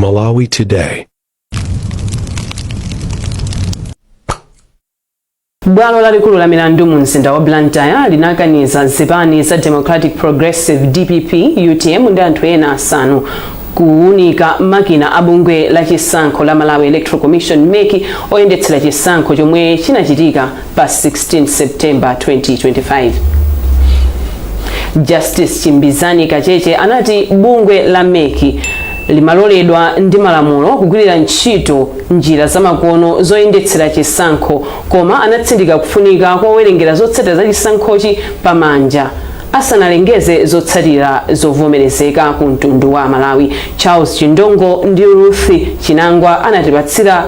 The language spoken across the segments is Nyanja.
Malawi Today. Bwalo lalikulu la milandu mu mzinda wa Blantyre linakaniza zipani za Democratic Progressive, DPP, UTM ndi anthu ena asanu kuwunika makina a bungwe la chisankho la Malawi Electoral Commission, MEC, oyendetsera chisankho chomwe chinachitika pa 16 September 2025. Justice Chimbizani Kacheche anati bungwe la MEC limaloledwa ndi malamulo kugwirira ntchito njira zamakono zoyendetsera chisankho, koma anatsindika kufunika kowerengera zotsatira za chisankhochi pamanja asanalengeze zotsatira zovomerezeka ku mtundu wa Malawi. Charles Chindongo ndi Ruth Chinangwa anatipatsira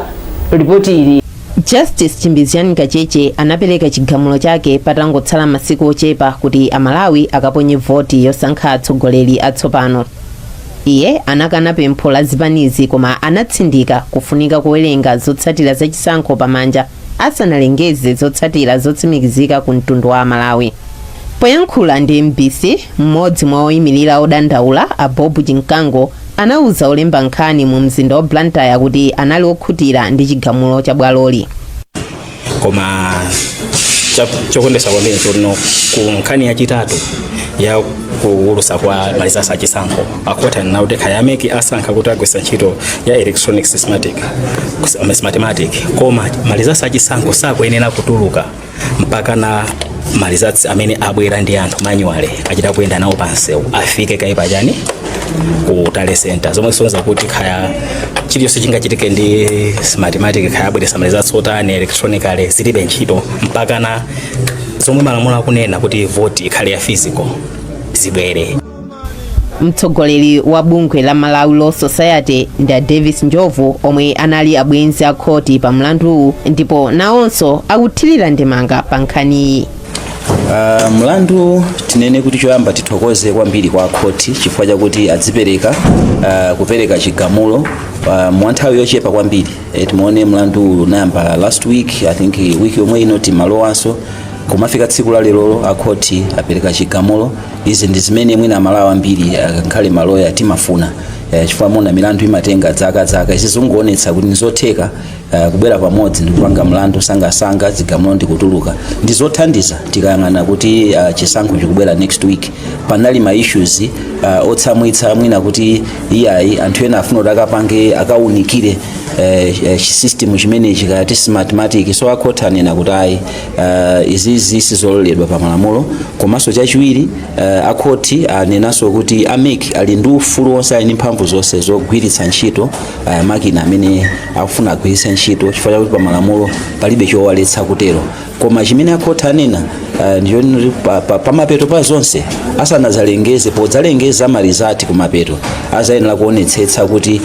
ripoti ili. Justice Chimbizani Kacheche anapereka chigamulo chake patangotsala masiku ochepa kuti Amalawi akaponye voti yosankha atsogoleri atsopano. Iye anakana pempho la zipanizi, koma anatsindika kufunika kuwerenga zotsatira za chisankho pamanja asanalengeze zotsatira zotsimikizika ku mtundu wa Amalawi. Poyankhula ndi MBC, mmodzi mwa oyimirira odandaula, a Bob Chinkango, anauza olemba nkhani mu mzinda wa Blantyre kuti anali okhutira ndi chigamulo cha bwaloli. Koma chokondesa kwambiri chotino ku nkhani yachitatu ya kuwulusa kwa ma results achisankho, akhoti anena kuti kaya a MEC asankha kuti agwisa ntchito ya electronic systematic, Smartmatic, koma ma results achisankho sakuyenera kutuluka mpaka na ma results amene abwera ndi anthu manually achita kuyenda nawo pansewu afike kaye pachani ku tally center, zomwe zisonyeza kuti kaya chiliyonse chingachitike ndi Smartmatic, kaya abweresa ma results otani electronically, zilibe ntchito mpaka na zomwe malamulo akunena kuti vote ikhale ya physical zibwere. Mtsogoleri wa bungwe la Malawi Law Society ndi a Davis Njovu, omwe anali abwenzi a khoti pa mlanduwu, ndipo nawonso akuthirira ndemanga pa nkhaniyi. Mlandu, tinene kuti choyamba tithokoze kwambiri kwa khoti chifukwa chakuti adzipereka kupereka chigamulo mwa nthawi yochepa kwambiri. Timaone mlandu unayamba last week, I think wiki yomwe ino timalowanso, kumafika tsiku la lerolo akhoti apereka chigamulo. Izi ndi zimene mwina Amalawi ambiri, ngakhale maloya, timafuna, chifukwa mona milandu imatenga zaka zaka. Izi zikuonetsa kuti ndizotheka kubwera pamodzi ndi kupanga mlandu sangasanga, zigamulo ndi kutuluka. Ndi zothandiza tikayang'ana kuti chisankho chikubwera next week. Panali ma issues otsamwitsa mwina kuti iyayi, anthu ena afuna kuti akapange, akaunikire system chimenechi kaya Smartmatic. So akhoti anena kuti ayi, izizi sizololedwa pa malamulo. Komanso chachiwiri, akhoti anenanso kuti a MEC ali ndi ufulu wonse, ali ndi mphamvu zonse zogwiritsa ntchito makina amene akufuna agwiritse ntchito, chifukwa chakuti pa malamulo palibe chowaletsa kutero. Koma chimene akhoti anena ndichonena kuti pamapeto pa zonse, asanadzalengeze, podzalengeza ma results kumapeto, azayenera kuonetsetsa kuti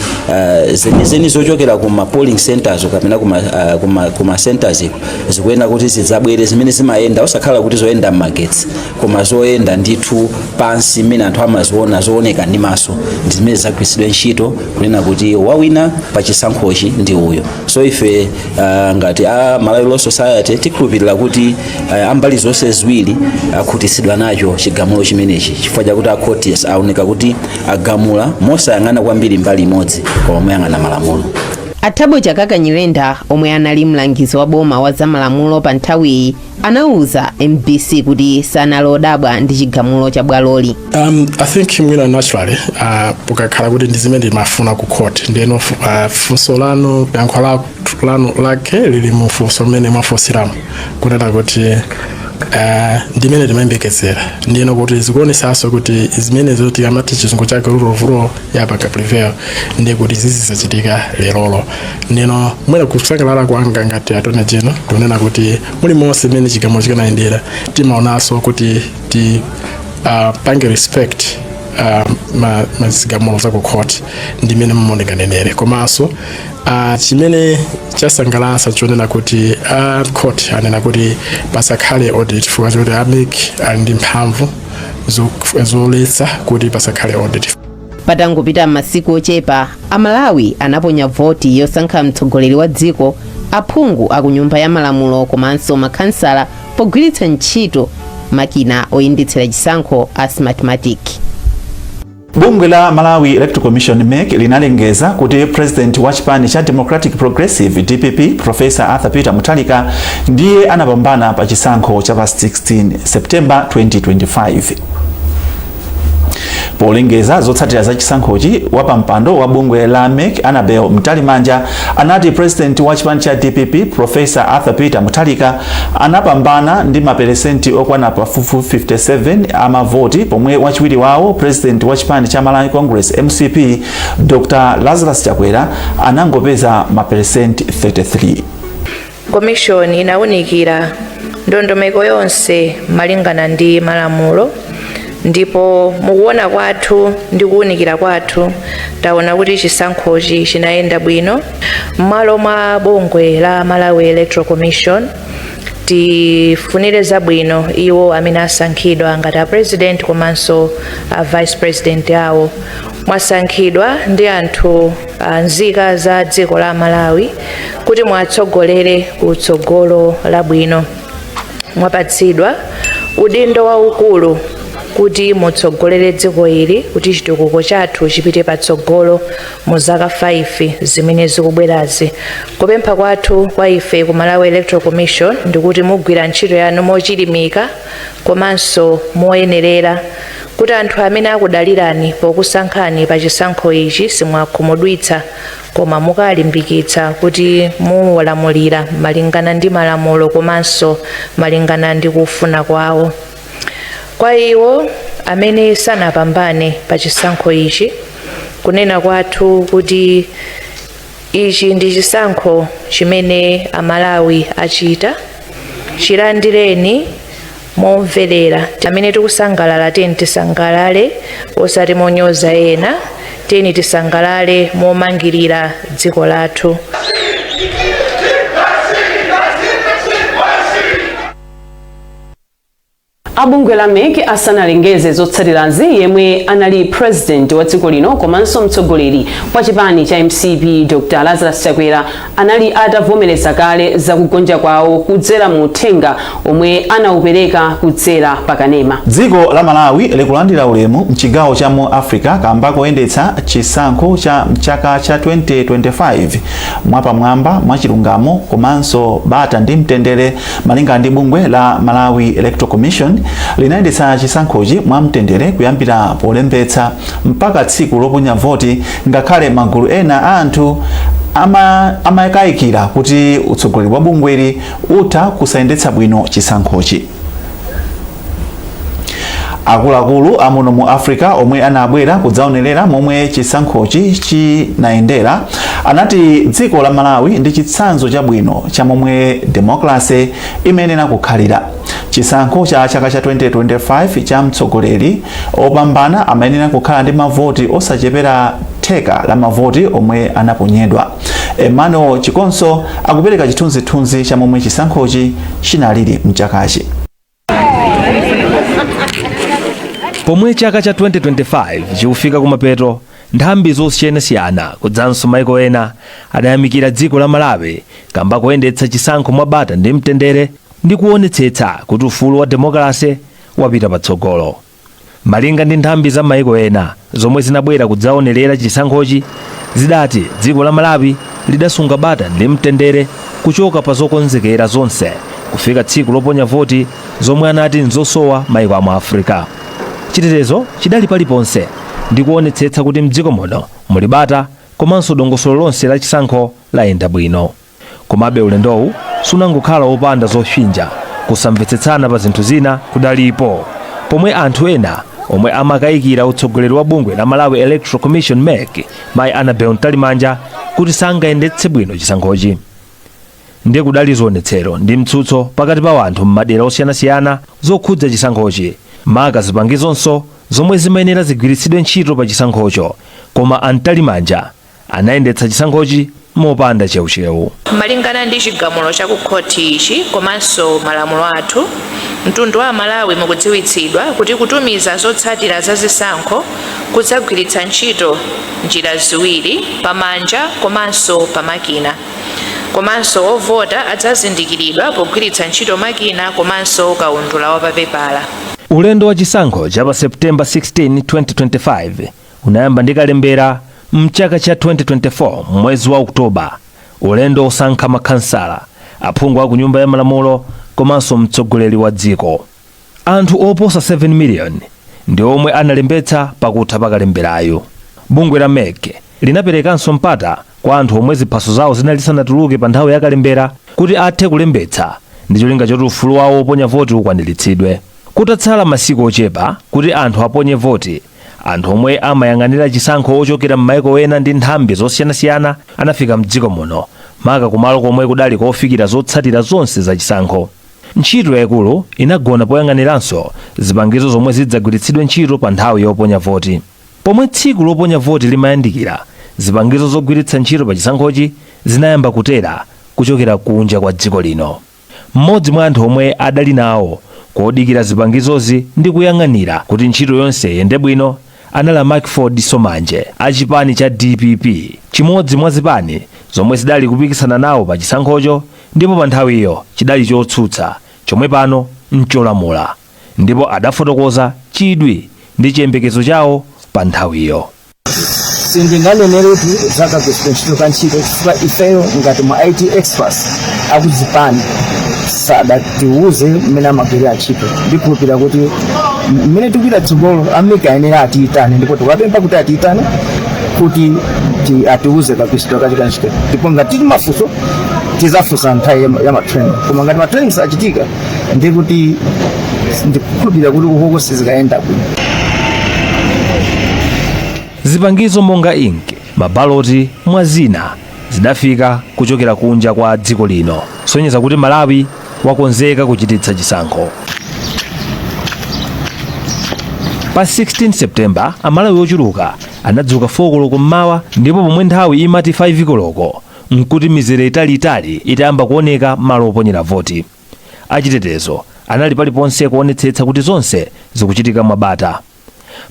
zenizeni zochokera kuma polling centers kapena kuma centers iko zikuyenera kuti zidzabwere zimene zimayenda, osakhala kuti zoyenda m'magetsi, koma zoyenda ndithu pansi mmene anthu amaziona, zooneka ndi maso, ndi zimene zagwiritsidwe ntchito kunena kuti wawina pa chisankhochi ndi uyo. So ife ngati a Malawi Law Society tikhulupirira kuti ambali zonse ziwiri akhutitsidwa nacho chigamulo chimenechi, chifukwa chakuti akhoti aoneka kuti agamula mosayang'ana kwambiri mbali imodzi, koma moyang'ana malamulo. A Thabo Chakaka Nyirenda, omwe anali mlangizi wa boma wa zamalamulo pa nthawiyi, anauza MBC kuti sanali odabwa ndi chigamulo cha bwaloli. I think mwina naturally, pokakhala kuti ndi zimene ndimafuna ku court, ndiyeno funso lanu, yankho lanu lake lili mu funso limene mwafunsiramo, kunena kuti ndimene timayembekezera. Ndiyeno kuti zikuonesanso kuti zimene zoti amati chizungu chake rule of law yapanga prevail, ndiye kuti zizi zachitika lerolo. Ndiyeno mwina kusangalala kwanga ngati attorney general ndikunena kuti mulimonse mmene chigamulo chikanayendera, timaonanso kuti ti pange respect mazigamulo za ku court, ndimene mumondinganenere. Komanso chimene chasangalatsa chonena kuti court anena kuti pasakhale audit, chifukwa choti a MEC ali ndi mphamvu zoletsa kuti pasakhale audit. Patangopita masiku ochepa, Amalawi anaponya voti yosankha mtsogoleri wa dziko, aphungu aku Nyumba ya Malamulo komanso makhansala pogwiritsa ntchito makina oyendetsera chisankho a Smartmatic. Bungwe la Malawi Electoral Commission, MEC, linalengeza kuti President wa chipani cha Democratic Progressive, DPP, Professor Arthur Peter Mutharika ndiye anapambana pa chisankho cha pa 16 September 2025. Polengeza zotsatira za chisankhochi, wapampando wa bungwe la MEC, Annabel Mtalimanja, anati President wa chipani cha DPP, Professor Arthur Peter Mutharika, anapambana ndi maperesenti okwana pafupifupi 57 amavoti, pomwe wachiwiri wawo, President wa chipani cha Malawi Congress, MCP, Dr Lazarus Chakwera, anangopeza maperesenti 33. Komishoni inawunikira ndondomeko yonse malingana ndi malamulo, ndipo mukuona kwathu ndi kuwunikira kwathu taona kuti chisankhochi chinayenda bwino. M'malo mwa bungwe la Malawi Electoral Commission, tifunire zabwino iwo amene asankhidwa ngati a President komanso a Vice President awo. Mwasankhidwa ndi anthu, nzika za dziko la Malawi, kuti mwatsogolere kutsogolo labwino. Mwapatsidwa udindo waukulu kuti mutsogolere dziko ili kuti chitukuko chathu chipite patsogolo mu zaka 5 zimene zikubwerazi. Kupempha kwathu kwa ife ku Malawi Electoral Commission ndikuti mugwira ntchito yanu mochilimika komanso moyenerera, kuti anthu amene akudalirani pokusankhani pa chisankho ichi simwakhumudwitsa, koma mukalimbikitsa kuti muwalamulira malingana ndi malamulo komanso malingana ndi kufuna kwawo. Kwa iwo amene sanapambane pa chisankho ichi, kunena kwathu kuti ichi ndi chisankho chimene Amalawi achita, chilandireni momverera. Amene tikusangalala, tiyeni tisangalale osati monyoza ena, tiyeni tisangalale momangirira dziko lathu. Abungwe la MEC asanalengeze zotsatirazi, yemwe anali President wa dziko lino komanso mtsogoleri wa chipani cha MCP, Dr Lazarus Chakwera, anali atavomereza kale zakugonja kwawo kudzera mu uthenga omwe anawupereka kudzera pakanema. Dziko la Malawi likulandira ulemu mchigawo cha mu Africa kamba koyendetsa chisankho cha mchaka cha 2025 mwapamwamba, mwachilungamo komanso bata ndi mtendere. Malinga ndi bungwe la Malawi Electoral Commission, linayendetsa chisankhochi mwamtendere kuyambira polembetsa mpaka tsiku loponya voti, ngakhale magulu ena a anthu amakayikira kuti utsogoleri wa bungweli utha kusayendetsa bwino chisankhochi. Akuluakulu amuno mu Africa omwe anabwera kudzaonerera momwe chisankhochi chinayendera anati dziko la Malawi ndi chitsanzo chabwino cha momwe democracy imayenera kukhalira. Chisankho cha chaka cha 2025 cha mtsogoleri opambana amayenera kukhala ndi mavoti osachepera theka la mavoti omwe anaponyedwa. Emmanuel Chikonso akupereka chithunzithunzi cha momwe chisankhochi chinalili mchakachi. Pomwe chaka cha 2025 chikufika kumapeto, nthambi zosiyanasiyana kudzanso maiko ena adayamikira dziko la Malawi kamba kuyendetsa chisankho mwabata ndi mtendere ndi kuonetsetsa kuti ufulu wa demokrasi wapita patsogolo. Malinga ndi nthambi za maiko ena zomwe zinabwera kudzaonerera chisankhochi, zidati dziko la Malawi lidasunga bata ndi mtendere kuchoka pa zokonzekera zonse kufika tsiku loponya voti, zomwe anati nzosowa maiko amu Africa. Chitetezo chidali paliponse ndi kuonetsetsa kuti mdziko muno muli bata komanso dongosolo lonse la chisankho layenda bwino. Komabe ulendowu sunangokhala wopanda zopsinja. Kusamvetsetsana pa zinthu zina kudalipo, pomwe anthu ena omwe amakayikira utsogoleri wa bungwe la Malawi Electoral Commission, MEC, mayi Annabel Mtalimanja, kuti sangayendetse bwino chisankhochi. Ndiye kudali zionetsero ndi mtsutso pakati pa anthu m'madera osiyanasiyana zokhudza chisankhochi, maka zipangizonso zomwe zimayenera zigwiritsidwe ntchito pa chisankhocho. Koma a Mtalimanja anayendetsa chisankhochi mopanda cheucheu. Malingana ndi chigamulo cha ku khoti ichi komanso malamulo athu, mtundu wa Malawi mukudziwitsidwa kuti kutumiza zotsatira za zisankho kudzagwiritsa ntchito njira ziwiri, pamanja komanso pamakina, komanso ovota adzazindikiridwa pogwiritsa ntchito makina komanso kaundula wa papepala. Ulendo wa chisankho cha pa Septemba 16, 2025. Unayamba ndi kalembera mchaka cha 2024 mwezi wa Oktoba, ulendo osankha makhansala, aphungu aku Nyumba ya Malamulo komanso mtsogoleri wa dziko. Anthu oposa 7 million ndi omwe analembetsa pakutha pakalemberayo. Bungwe la MEC linaperekanso mpata kwa anthu omwe ziphaso zawo zinali zisanatuluke pa nthawi yakalembera kuti athe kulembetsa ndi cholinga choti ufulu wawo oponya voti ukwaniritsidwe. Kutatsala masiku ochepa kuti anthu aponye voti, anthu omwe amayang'anira chisankho ochokera m'maiko ena ndi nthambi zosiyanasiyana anafika mdziko muno, maka kumalo komwe kudali kofikira zotsatira zonse za chisankho. Ntchito yayikulu inagona poyang'aniranso zipangizo zomwe zidzagwiritsidwe ntchito pa nthawi yoponya voti. Pomwe tsiku loponya voti limayandikira, zipangizo zogwiritsa ntchito pa chisankhochi zinayamba kutera kuchokera kunja kwa dziko lino. Mmodzi mwa anthu omwe adali nawo kodikira zipangizozi ndi kuyang'anira kuti ntchito yonse iyende bwino anali Macford Somanje a chipani cha DPP, chimodzi mwa zipani zomwe zidali kupikisana nawo pa chisankhocho ndipo pa nthawiyo chidali chotsutsa, chomwe pano ncholamula, ndipo adafotokoza chidwi ndi chiyembekezo chawo pa nthawiyo. Sindinganeneretu zakagwiritsidwe ntchito ka ntchito chifukwa ifeyo ngati ma IT experts akuzipani sadatiuze mmene amagwirira ntchito. Ndikhulupirira kuti mmene tikupita tsogolo a MEC ayenera atiyitane, ndipo tikapempha kuti atiyitane kuti atiuze kagwiritsidwe kake ka ntchito, ndipo ngati tili mafunso tizafunsa nthawi ya ma training. Koma ngati ma training sachitika, ndi kuti ndikukhulupirira kuti ukoko sizikayenda bwino. Zipangizo monga inki, mabaloti mwa zina zidafika kuchokera kunja kwa dziko lino, sonyeza kuti Malawi wakonzeka kuchititsa chisankho. Pa 16 Septemba Amalawi ochuluka anadzuka 4 koloko mmawa, ndipo pomwe nthawi imati 5 koloko nkuti mizere italiitali itayamba kuoneka malo oponyera voti. Achitetezo anali paliponse kuonetsetsa kuti zonse zikuchitika mwabata.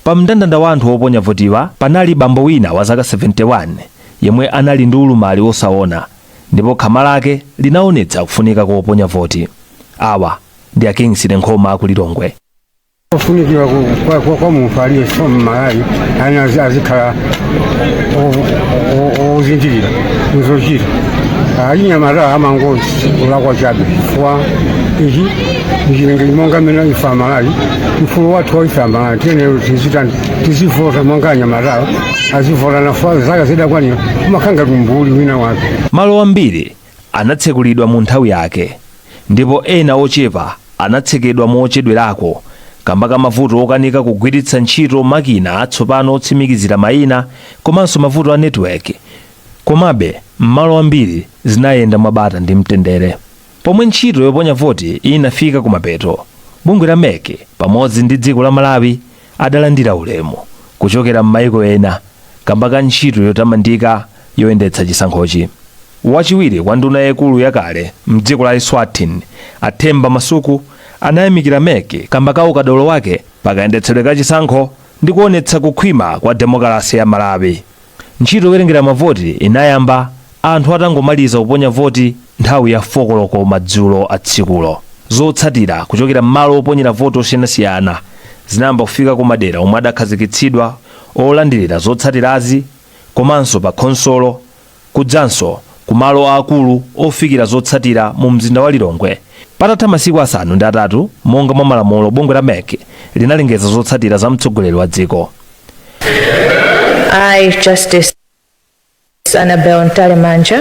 Pa mndandanda wa anthu oponya votiwa panali bambo wina wa zaka 71 yemwe anali ndi ulumali wosaona, ndipo khama lake linaonetsa kufunika koponya voti. Awa ndi a Kingsley Nkhoma aku Lilongwe. Ofunikira kwa munthu aliyense mmalawi ani azikhala ozindikira nzochita. Achinyamata amangozi kulakwa chabe chifukwa ichi ndichilengedwe. Monga mmene ife Amalawi, mfulu wathu wa ife Amalawi, tiyenera tizitani? Tizivota. Monga anyamatawa azivota nafa zaka zidakwanira, umakhala ngati mbuli wina wake. Malo ambiri anatsekulidwa mu nthawi yake ndipo ena ochepa anatsekedwa mochedwerako kamba ka mavuto okanika kugwiritsa ntchito makina atsopano otsimikizira mayina komanso mavuto a network. Komabe m'malo ambiri zinayenda mwabata ndi mtendere. Pomwe ntchito yoponya voti inafika kumapeto, bungwe la MEC pamodzi ndi dziko la Malawi adalandira ulemu kuchokera m'mayiko ena kamba ka ntchito yotamandika yoyendetsa chisankhochi. Wachiwiri kwa nduna yaikulu yakale mdziko la Eswatini, a Themba Masuku, anayamikira MEC kamba ka ukadaulo wake pakayendetsedwe ka chisankho ndi kuonetsa kukhwima kwa demokalasi ya Malawi. Ntchito yowerengera mavoti inayamba anthu atangomaliza kuponya voti nthawi ya 4 koloko madzulo a tsikulo. Zotsatira kuchokera m'malo oponyera voti osiyanasiyana zinayamba kufika ku madera omwe adakhazikitsidwa olandirira zotsatirazi komanso pa khonsolo, kudzanso ku malo aakulu ofikira zotsatira mu mzinda wa Lilongwe. Patatha masiku 8, monga mwa malamulo, bungwe la MEC linalengeza zotsatira za mtsogoleri wa dziko. I, Justice Annabel Mtalimanja,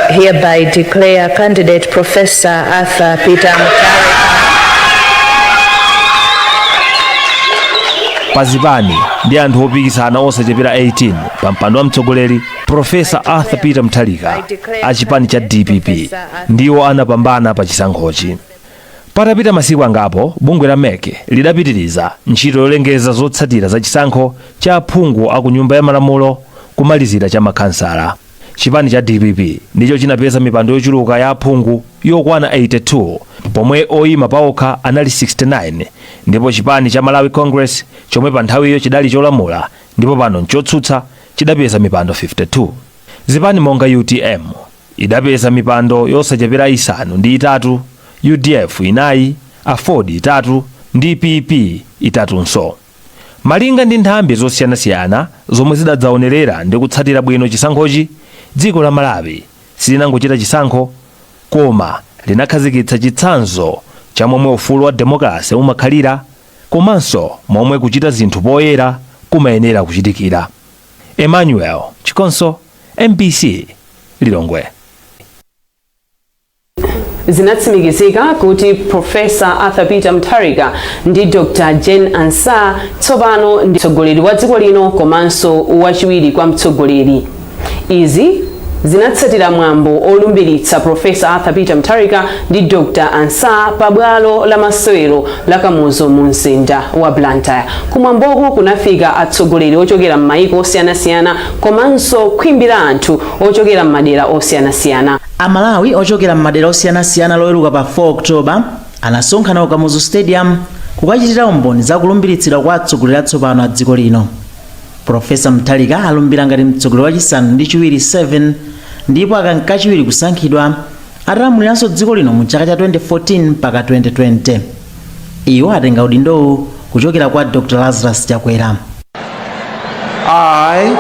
hereby declare candidate Professor Arthur Peter Mutharika Pa zipani ndi anthu opikisana osachepera 18 pa mpando wa mtsogoleri, Profesa Arthur Peter Mutharika a chipani cha DPP ndiwo anapambana pa chisankhochi. Patapita masiku angapo, bungwe la MEC lidapitiriza ntchito yolengeza zotsatira za chisankho cha aphungu a ku Nyumba ya Malamulo kumalizira cha makhansala. Chipani cha DPP ndicho chinapeza mipando yochuluka ya aphungu yokwana 82, pomwe oyima paokha anali 69, ndipo chipani cha Malawi Congress, chomwe pa nthawiyo chidali cholamula ndipo pano nchotsutsa, chidapeza mipando 52. Zipani monga UTM idapeza mipando yosachepera 3, UDF 4, AFORD 3 ndi PP 3nso. Malinga ndi nthambi zosiyanasiyana zomwe zidadzaonerera ndi kutsatira bwino chisankhochi, dziko la Malawi silinangochita chisankho, koma linakhazikitsa chitsanzo cha momwe ufulu wa demokrasi umakhalira komanso momwe kuchita zinthu poyera kumayenera kuchitikira. Emmanuel Chikonso, MBC, Lilongwe. Zinatsimikizika kuti Profesa Arthur Peter Mutharika ndi Dr Jane Ansah tsopano ndi mtsogoleri wa dziko lino komanso wachiwiri kwa mtsogoleri. Izi zinatsatira mwambo olumbiritsa Profesa Arthur Peter Mutharika ndi Dr Ansah pabwalo la masewero la Kamuzu mu mzinda wa Blantyre. Kumwamboku kunafika atsogoleri ochokera m'mayiko osiyanasiyana komanso khwimbi la anthu ochokera m'madera osiyanasiyana. Amalawi ochokera m'madera osiyanasiyana Loweruka pa 4 Oktoba anasonkhana ku Kamuzu Stadium kukachitira umboni za kulumbiritsidwa kwa atsogoleri atsopano a dziko lino. Profesa Mutharika alumbira ngati mtsogoleri wachisanu ndi chiwiri 7 ndipo aka nkachiwiri kusankhidwa, atalamuliranso dziko lino mu chaka cha 2014 mpaka 2020. Iwo atenga udindowu kuchokera kwa Dr Lazarus Chakwera. I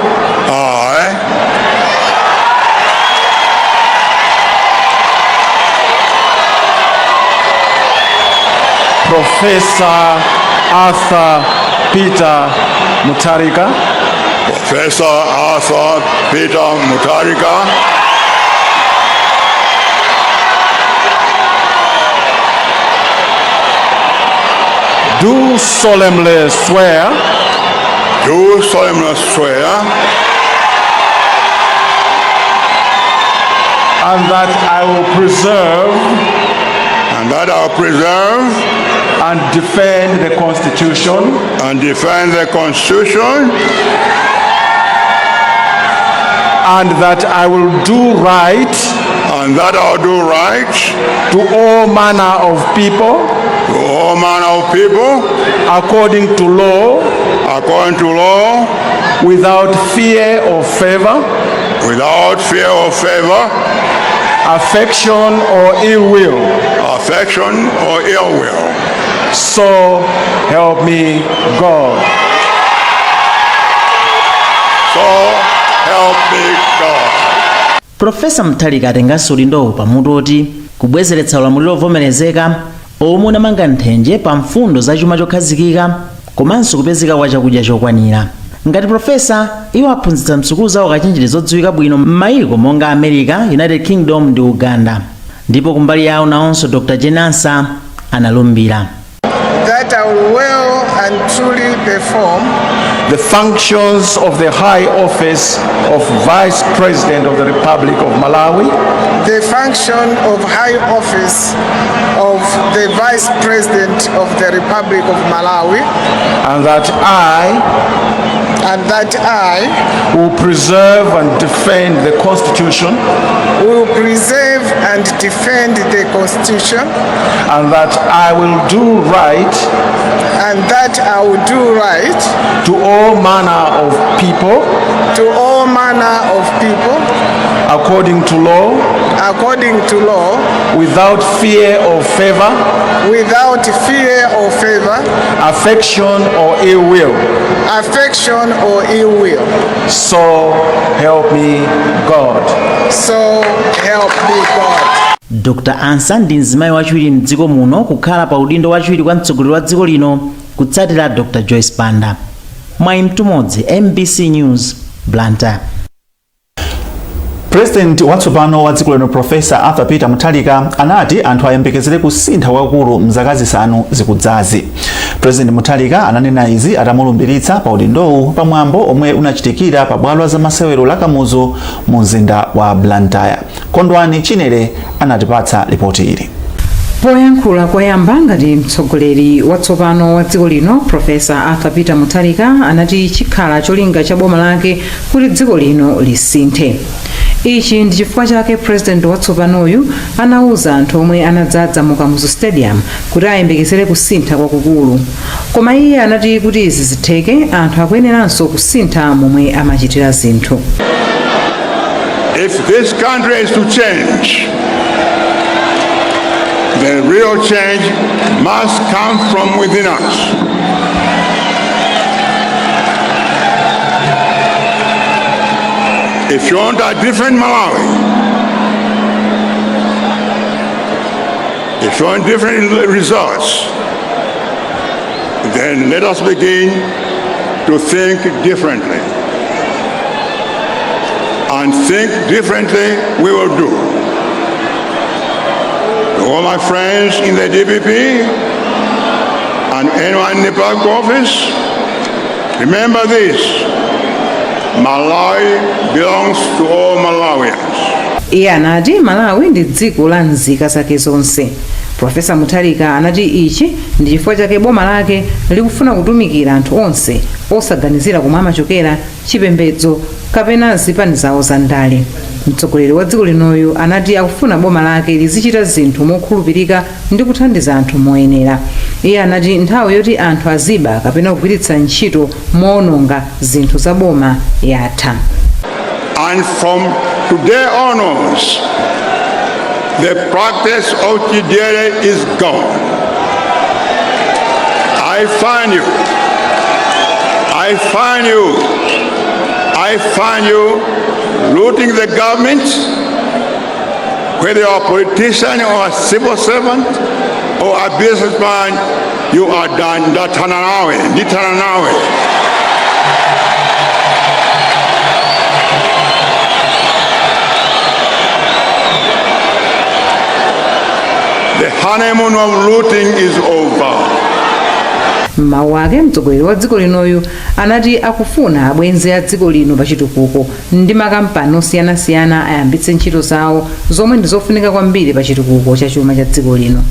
Professor Arthur Peter Mutharika, Professor Arthur Peter Mutharika, do solemnly swear do solemnly swear and that I will preserve and that I will preserve and defend the Constitution and defend the Constitution and that I will do right and that I will do right to all manner of people to all manner of people according to law according to law without fear or favor without fear or favor, affection or ill will, affection or ill will. So help me God. So help me God. Profesa Mutharika atenganso udindowu pamutu oti kubwezeretsa ulamuliro ovomerezeka omwe unamanga nthenje pa mfundo za chuma chokhazikika komanso kupezeka kwa chakudya chokwanira. Ngati profesa, iwo aphunzitsa msukulu za ukachenjede zodziwika bwino m'mayiko monga America, United Kingdom ndi Uganda. Ndipo kumbali yawo nawonso Dr Jane Ansah analumbira. That I will well and truly perform the functions of the high office of Vice President of the Republic of Malawi, the function of high office of the Vice President of the Republic of Malawi, and that I and that I will preserve and defend the Constitution, will preserve and defend the Constitution, and that I will do right and that I will do right to all manner of people to all manner of people according to law, according to law, without fear or favor, without fear or favor, affection or ill will. affection or ill will. So help me God. So help me God. Dr Ansah ndi mzimayi wachiwiri mdziko muno kukhala pa udindo wachiwiri kwa mtsogoleri wa dziko lino kutsatira Dr Joyce Banda. Mwayi Mtumodzi, MBC News, Blantyre. President watsopano wa dziko lino, Profesa Arthur Peter Mutharika, anati anthu ayembekezere kusintha kwakulu mzaka 5 zikudzazi. President Mutharika ananena izi atamulumbiritsa pa udindowu pamwambo omwe unachitikira pa bwalo la zamasewero la Kamuzu mu mzinda wa Blantyre. Kondwani Chinere anatipatsa ripoti ili. Poyankhula koyamba ngati mtsogoleri watsopano wa dziko lino, Profesa Arthur Peter Mutharika anati chikhala cholinga cha boma lake kuti dziko lino lisinthe. Ichi ndi chifukwa chake president watsopanoyu anawuza anthu omwe anadzadza mu Kamuzu Stadium kuti ayembekezere kusintha kwakukulu. Koma iye anati kuti izi zitheke, anthu akuyeneranso kusintha momwe amachitira zinthu. If this country is to change, the real change must come from within us. If you want a different Malawi, if you want different results, then let us begin to think differently. And think differently we will do. To all my friends in the DPP and anyone in the public office, remember this: Malawi belongs to all Malawians. Iye anati Malawi ndi dziko la nzika zake zonse. Profesa Mutharika anati ichi ndi chifukwa chake boma lake likufuna kutumikira anthu onse, osaganizira komwe amachokera, chipembedzo kapena zipani zawo za ndale. Mtsogoleri wa dziko linoyu anati akufuna boma lake lizichita zinthu mokhulupirika ndi kuthandiza anthu moyenera. Iye anati nthawi yoti anthu aziba kapena kugwiritsa ntchito moononga zinthu za boma yatha. And from today onwards, the practice of Chidyere is gone. I find you, I find you, I find you looting the government, whether you are a politician or a civil servant or a businessman, you are done. Ndathana nawe, ndithana nawe. The honeymoon of looting is over. M'mawu ake, mtsogoleri wa dziko linoyu anati akufuna abwenzi a dziko lino pa chitukuko ndi makampani osiyanasiyana ayambitse ntchito zawo zomwe ndi zofunika kwambiri pa chitukuko cha chuma cha dziko lino.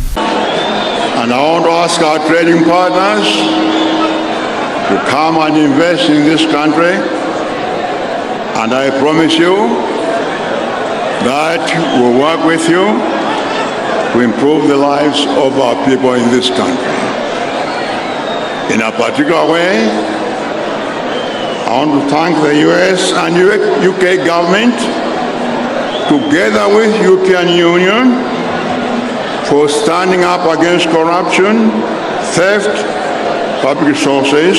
And I want to ask our trading partners to come and invest in this country. And I promise you that we'll work with you to improve the lives of our people in this country. In a particular way, I want to thank the US and UK government, together with European Union, for standing up against corruption, theft, public resources,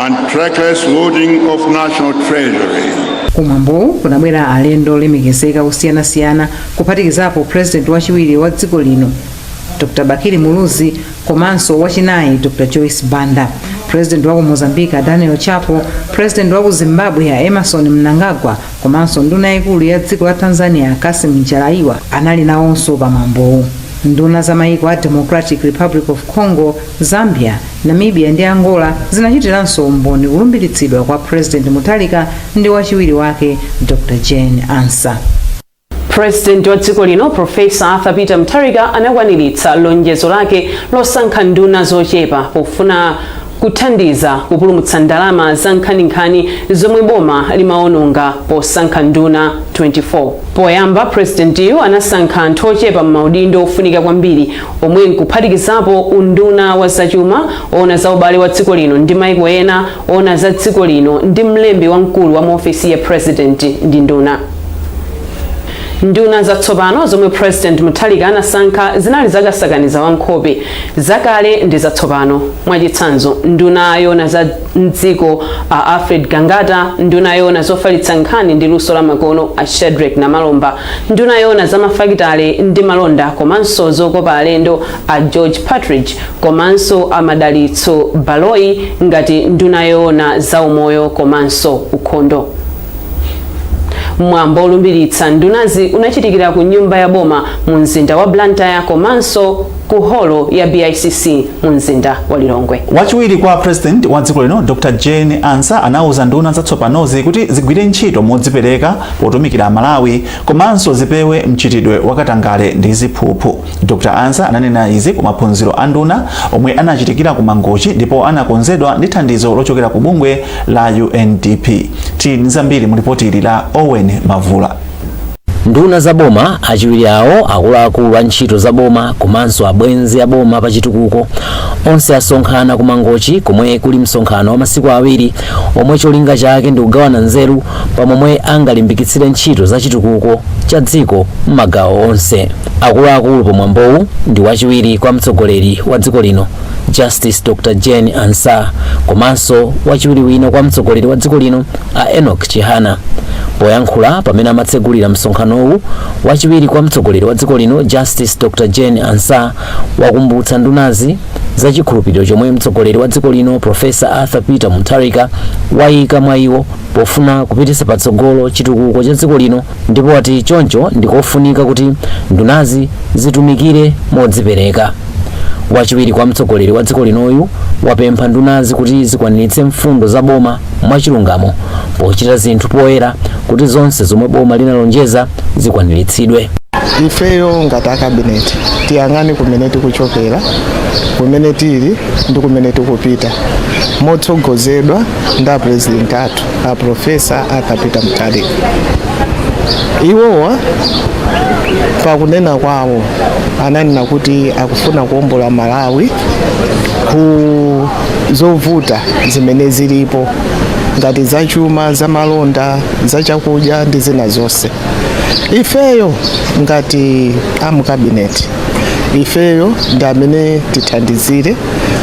and reckless looting of national treasury. Kumwambowu kunabwera alendo olemekezeka osiyanasiyana, kuphatikizapo President wachiwiri wa dziko lino Dr Bakili Muluzi komanso wachinayi Dr Joyce Banda, President wa ku Mozambique Daniel Chapo, President wa ku Zimbabwe Emerson Mnangagwa komanso nduna yayikulu ya dziko la Tanzania Kassim Majaliwa anali nawonso pamwambowu. Nduna za mayiko a Democratic Republic of Congo, Zambia, Namibia ndi Angola zinachitiranso umboni kulumbiritsidwa kwa President Mutharika ndi wachiwiri wake Dr Jane Ansah. President wa dziko lino Profesa Arthur Peter Mutharika anakwaniritsa lonjezo lake losankha nduna zochepa pofuna kuthandiza kupulumutsa ndalama za nkhaninkhani zomwe boma limaononga posankha nduna 24. Poyamba, presidentiyu anasankha anthu ochepa m'maudindo ofunika kwambiri, omwe nkuphatikizapo unduna wa zachuma, ona za ubale wa dziko lino ndi maiko ena, ona za dziko lino ndi mlembi wamkulu wa muofesi ya president ndi nduna. Nduna zatsopano zomwe President Mutharika anasankha zinali zakasakaniza wankhope, zakale ndi zatsopano. Mwachitsanzo, nduna yona za mdziko a Alfred Gangata, nduna yona zofalitsa nkhani ndi luso la makono a Shadric Namalomba, nduna yona za mafakitale ndi malonda komanso zokopa alendo a George Partridge, komanso a Madalitso Baloyi ngati nduna yona za umoyo komanso ukhondo. Mwambo olumbiritsa ndunazi unachitikira ku nyumba ya boma mu mzinda wa Blantyre komanso ku holo ya BICC mu mzinda wa Lilongwe. Wachiwiri kwa President wa dziko lino Dr Jane Ansah anauza nduna zatsopanozi kuti zigwire ntchito modzipereka potumikira Malawi komanso zipewe mchitidwe wakatangale ndi ziphuphu. Dr Ansah ananena izi ku maphunziro a nduna omwe anachitikira ku Mangochi ndipo anakonzedwa ndi thandizo lochokera ku bungwe la UNDP. Tili ndi zambiri mu ripoti ili la Owen Mavula. Nduna za boma, achiwiri awo, akuluakulu a ntchito za boma komanso abwenzi a boma pa chitukuko onse asonkhana ku Mangochi komwe kuli msonkhano wa masiku awiri omwe cholinga chake ndi kugawana nzeru pamomwe angalimbikitsire ntchito za chitukuko cha dziko m'magawo onse. Akuluakulu pomwambowu ndi wachiwiri kwa mtsogoleri wa dziko lino Justice Dr Jane Ansah, komanso wachiwiri wina kwa mtsogoleri wa dziko lino a Enoch Chihana. Poyankhula pamene amatsegulira msonkhanowu, wachiwiri kwa mtsogoleri wa dziko lino Justice Dr Jane Ansah wakumbutsa ndunazi za chikhulupiriro chomwe mtsogoleri wa dziko lino Professor Arthur Peter Mutharika wayika mwa iwo pofuna kupititsa patsogolo chitukuko cha dziko lino, ndipo ati choncho ndikofunika kuti ndunazi zitumikire modzipereka. Wachiwiri kwa mtsogoleri wa dziko linoyu wapempha ndunazi kuti zikwaniritse mfundo za boma mwachilungamo pochita zinthu poyera kuti zonse zomwe boma linalonjeza zikwaniritsidwe. Ifeyo ngati a cabinet tiyang'ane kumene tikuchokera, kumene tili ndi kumene tikupita, motsogozedwa ndi a president athu a Professor Arthur Peter Mutharika. Iwowa pakunena kwawo ananena kuti akufuna kuwombola Malawi ku zovuta zimene zilipo ngati zachuma, zamalonda, zachakudya ndi zina zonse. Ifeyo ngati amu cabinet, ifeyo ndi amene tithandizire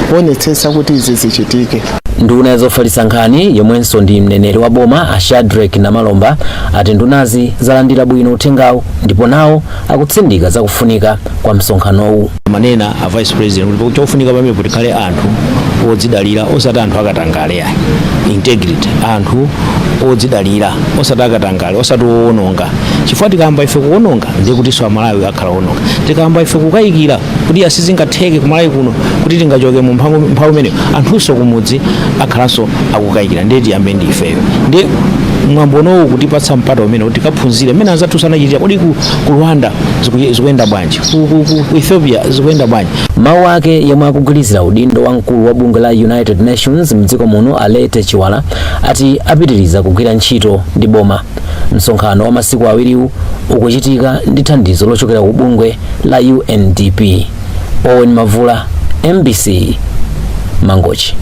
kuonetsetsa kuti izi zichitike. Nduna zofalitsa nkhani yomwenso ndi mneneri wa boma a Shadrack Namalomba ati ndunazi zalandira bwino uthengawu ndipo nawo akutsindika zakufunika kwa msonkhanowu. Manena a Vice President kuti chofunika pamenepo tikhale anthu odzidalira, osati anthu akatangale ayi. Integrity, anthu odzidalira, osati akatangale, osati owononga, chifukwa tikayamba ife kuwononga ndiye kutinso Amalawi akhala owononga. Tikayamba ife kukayikira kuti asizingatheke kumalawi kuno kuti tingachoke mu mphawi imeneyo, anthunso kumudzi akhalanso akukayikira. Ndiye tiyambe ndi ifeyo. Ndiye mwambo unowu kutipatsa mpata umene kuti tikaphunzire mmene anzathu sanachitira. Kodi ku Rwanda zikuyenda bwanji? Ku Ethiopia zikuyenda bwanji? Mawu ake yemwe akugwirizira udindo wa mkulu wa bungwe la United Nations mdziko muno Alete Chiwala ati apitiriza kugwira ntchito ndi boma. Msonkhano wa masiku awiriwu ukuchitika ndi thandizo lochokera ku bungwe la UNDP. Owen Mavula, MBC, Mangochi.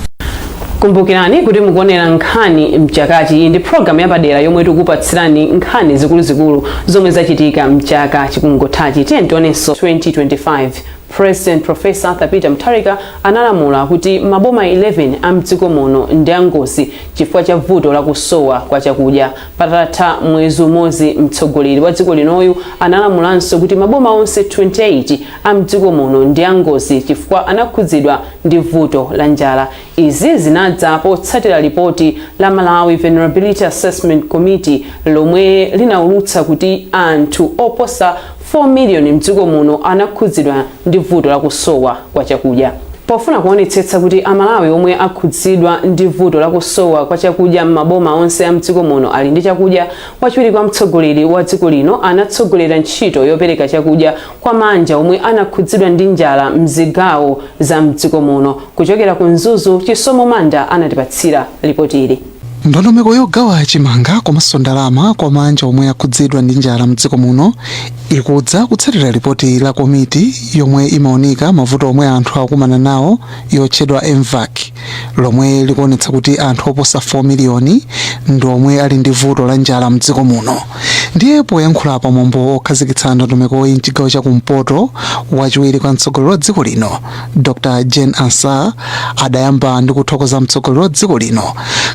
Kumbukirani kuti mukuonera Nkhani Mchakachi. Iyi ndi programu yapadera yomwe tikupatsirani nkhani zikuluzikulu zomwe zachitika mchaka chikungothachi. Tiye tionenso 2025. President Professor Arthur Peter Mutharika analamula kuti maboma 11 a mdziko muno ndi angozi chifukwa cha vuto lakusowa kwa chakudya. Patatha mwezi umodzi, mtsogoleri wa dziko linoyu analamulanso kuti maboma onse 28 a mdziko muno ndi angozi chifukwa anakhudzidwa ndi vuto la njala. Izi zinadza potsatira ripoti la Malawi Vulnerability Assessment Committee lomwe linaulutsa kuti anthu oposa 4 miliyoni mdziko muno anakhudzidwa ndi vuto lakusowa kwa chakudya. Pofuna kuonetsetsa kuti Amalawi omwe akhudzidwa ndi vuto lakusowa kwa chakudya m'maboma onse a mdziko muno ali ndi chakudya, wachiwiri kwa mtsogoleri wa dziko lino anatsogolera ntchito yopereka chakudya kwa mabanja omwe anakhudzidwa ndi njala mzigawo za mdziko muno. Kuchokera ku Mzuzu, Chisomo Manda anatipatsira ripoti ili. Ndondomeko yogawa chimanga komanso ndalama kwa mabanja omwe akhudzidwa ndi njala mdziko muno ikudza kutsatira ripoti la komiti yomwe imaonika mavuto omwe anthu akumana nawo yotchedwa MVAC, lomwe likuonetsa kuti anthu oposa 4 miliyoni ndi omwe ali ndi vuto la njala mdziko muno. Ndiye poyankhula pamwambo okhazikitsa ndondomekoyi mchigawo chakumpoto, wachiwiri kwa mtsogoleri wa dziko lino Dr Jane Ansah adayamba ndi kuthokoza mtsogoleri wa dziko lino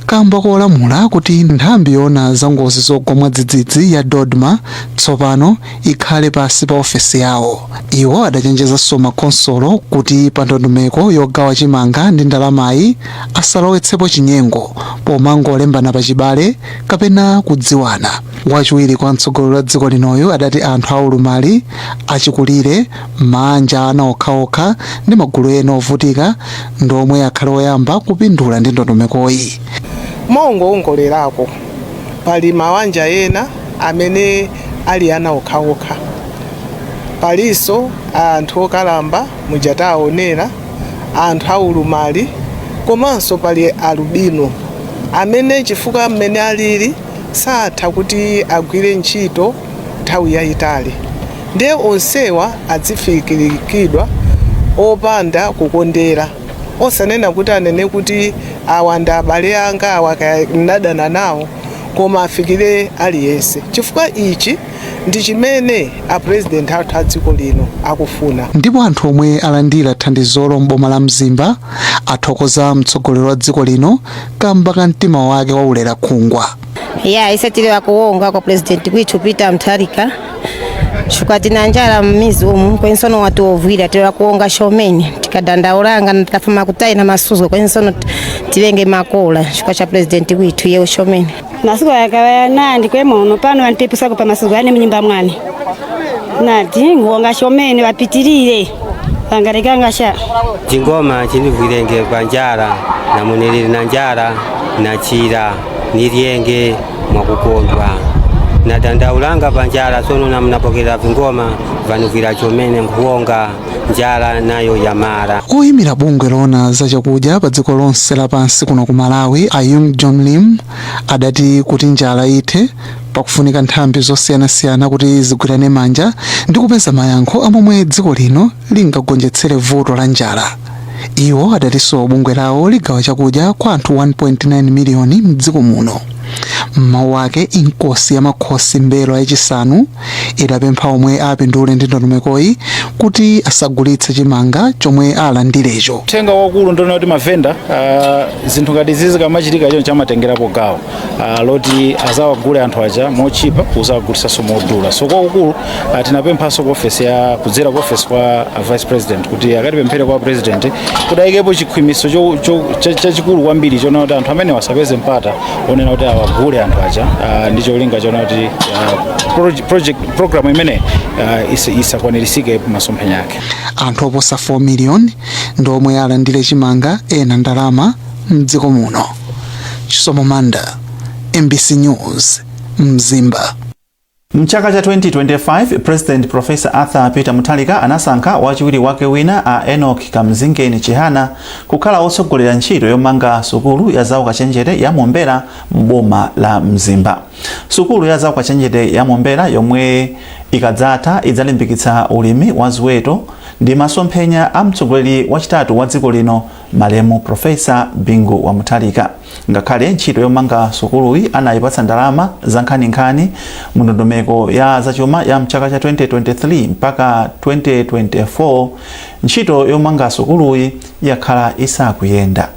kamba kolamula kuti nthambi yoona za ngozi zogwa mwadzidzidzi ya DoDMA tsopano ikhale pasi pa ofesi yawo. Iwo adachenjezanso makonsolo kuti pa ndondomeko yogawa chimanga ndi ndalamayi asalowetsepo chinyengo pomangolembana pachibale kapena kudziwana. Wachiwiri kwa mtsogoleri wa dziko linoyu adati anthu aulumali, achikulire, mabanja ana okhaokha ndi magulu ena ovutika ndi omwe akhale oyamba kupindula ndi ndondomekoyi. Mongoongolerako, pali mabanja ena amene ali ana okhaokha, palinso anthu okalamba mujataonera, anthu aulumali, komanso pali alubino amene chifukwa mmene alili satha kuti agwire ntchito nthawi yayitali. Ndiye onsewa adzifikirikidwa opanda kukondera, osanena kuti anene kuti awa ndi abale anga, awa kaya ndadana nawo, Koma afikire aliyense, chifukwa ichi ndi chimene a president athu a dziko lino akufuna. Ndipo anthu omwe alandira thandizolo m'boma la Mzimba athokoza mtsogoleri wa dziko lino kamba ka mtima wake waulera khungwa. Ya, ise tili wakuwonga kwa president kwithu Peter Mutharika, chifukwa tina njala mmizi umu, kwensono watiovwira. Tili wakuwonga shomene tikadandaulanga tafuma kutaina masuzo, kwensono tilenge makola chifukwa cha president kwithu yewe shomene. Masiku yakawaya nandi kwemono pano vanipepusako pa masuzo ane mnyumba mwani, nati nguwonga shomene, vapitirire vangarekanga sha. Chingoma chinivwirenge kwa njala, namunilili na njala nachira nilyenge mwakukondwa, nadandaulanga pa njala, sono namnapokera vingoma vanuvira chomene, nkuwonga njala nayo yamara. Oyimira bungwe loona za chakudya pa dziko lonse lapansi kuno ku Malawi, a Yung John Lim, adati kuti njala ithe pakufunika nthambi zosiyanasiyana kuti zigwirane manja ndi kupeza mayankho amomwe dziko lino lingagonjetsere vuto la njala. Iwo adatinso bungwe lawo ligawa chakudya kwa anthu 1.9 miliyoni mdziko muno. Mmawu ake, inkosi ya makhosi Mbelwa yachisanu idapempha omwe apindule ndi ndondomekoyi kuti asagulitse chimanga chomwe alandirecho. Uthenga wakulu ndiona kuti mavenda, zinthu ngati izi zikamachitika choncho, amatengerapo gawo loti azawagule anthu aja mochipa, kuzawagulitsanso modula. So kwakukulu tinapemphanso ku ofesi ya, kudzera ku ofesi kwa vice president, kuti akatipemphere kwa president kuti ayikepo chikhwimiso chachikulu kwambiri chona kuti anthu amene wasapeze mpata onena kuti awagule anthu aja, ndi cholinga chona kuti project program imene isakwanirisike masomphenya ake. Anthu oposa 4 miliyoni ndi omwe alandire chimanga, ena ndalama mdziko muno. Chisomo Manda, MBC News, Mzimba. Mchaka cha 2025, President Professor Arthur Peter Mutharika anasankha wachiwiri wake wina, a Enoch Kamzingeni Chihana, kukhala wotsogolera ntchito yomanga sukulu ya zaukachenjede ya Mombera m'boma la Mzimba. Sukulu ya zaukachenjede ya Mombera, yomwe ikadzatha idzalimbikitsa ulimi wa ziweto, ndi masomphenya a mtsogoleri wachitatu wa dziko lino, malemu Professor Bingu wa Mutharika. Ngakhale ntchito yomanga sukuluyi anayipatsa ndalama za nkhaninkhani mu ndondomeko ya zachuma ya mchaka cha 2023 mpaka 2024, ntchito yomanga sukuluyi yakhala isakuyenda.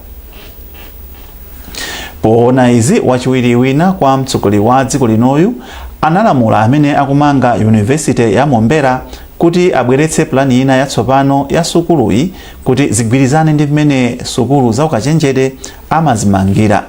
Poona izi, wachiwiri wina kwa mtsogoleri wa dziko linoyu analamula amene akumanga Yunivesite ya Mombera kuti abweretse pulani ina yatsopano ya sukuluyi kuti zigwirizane ndi mmene sukulu zaukachenjede amazimangira.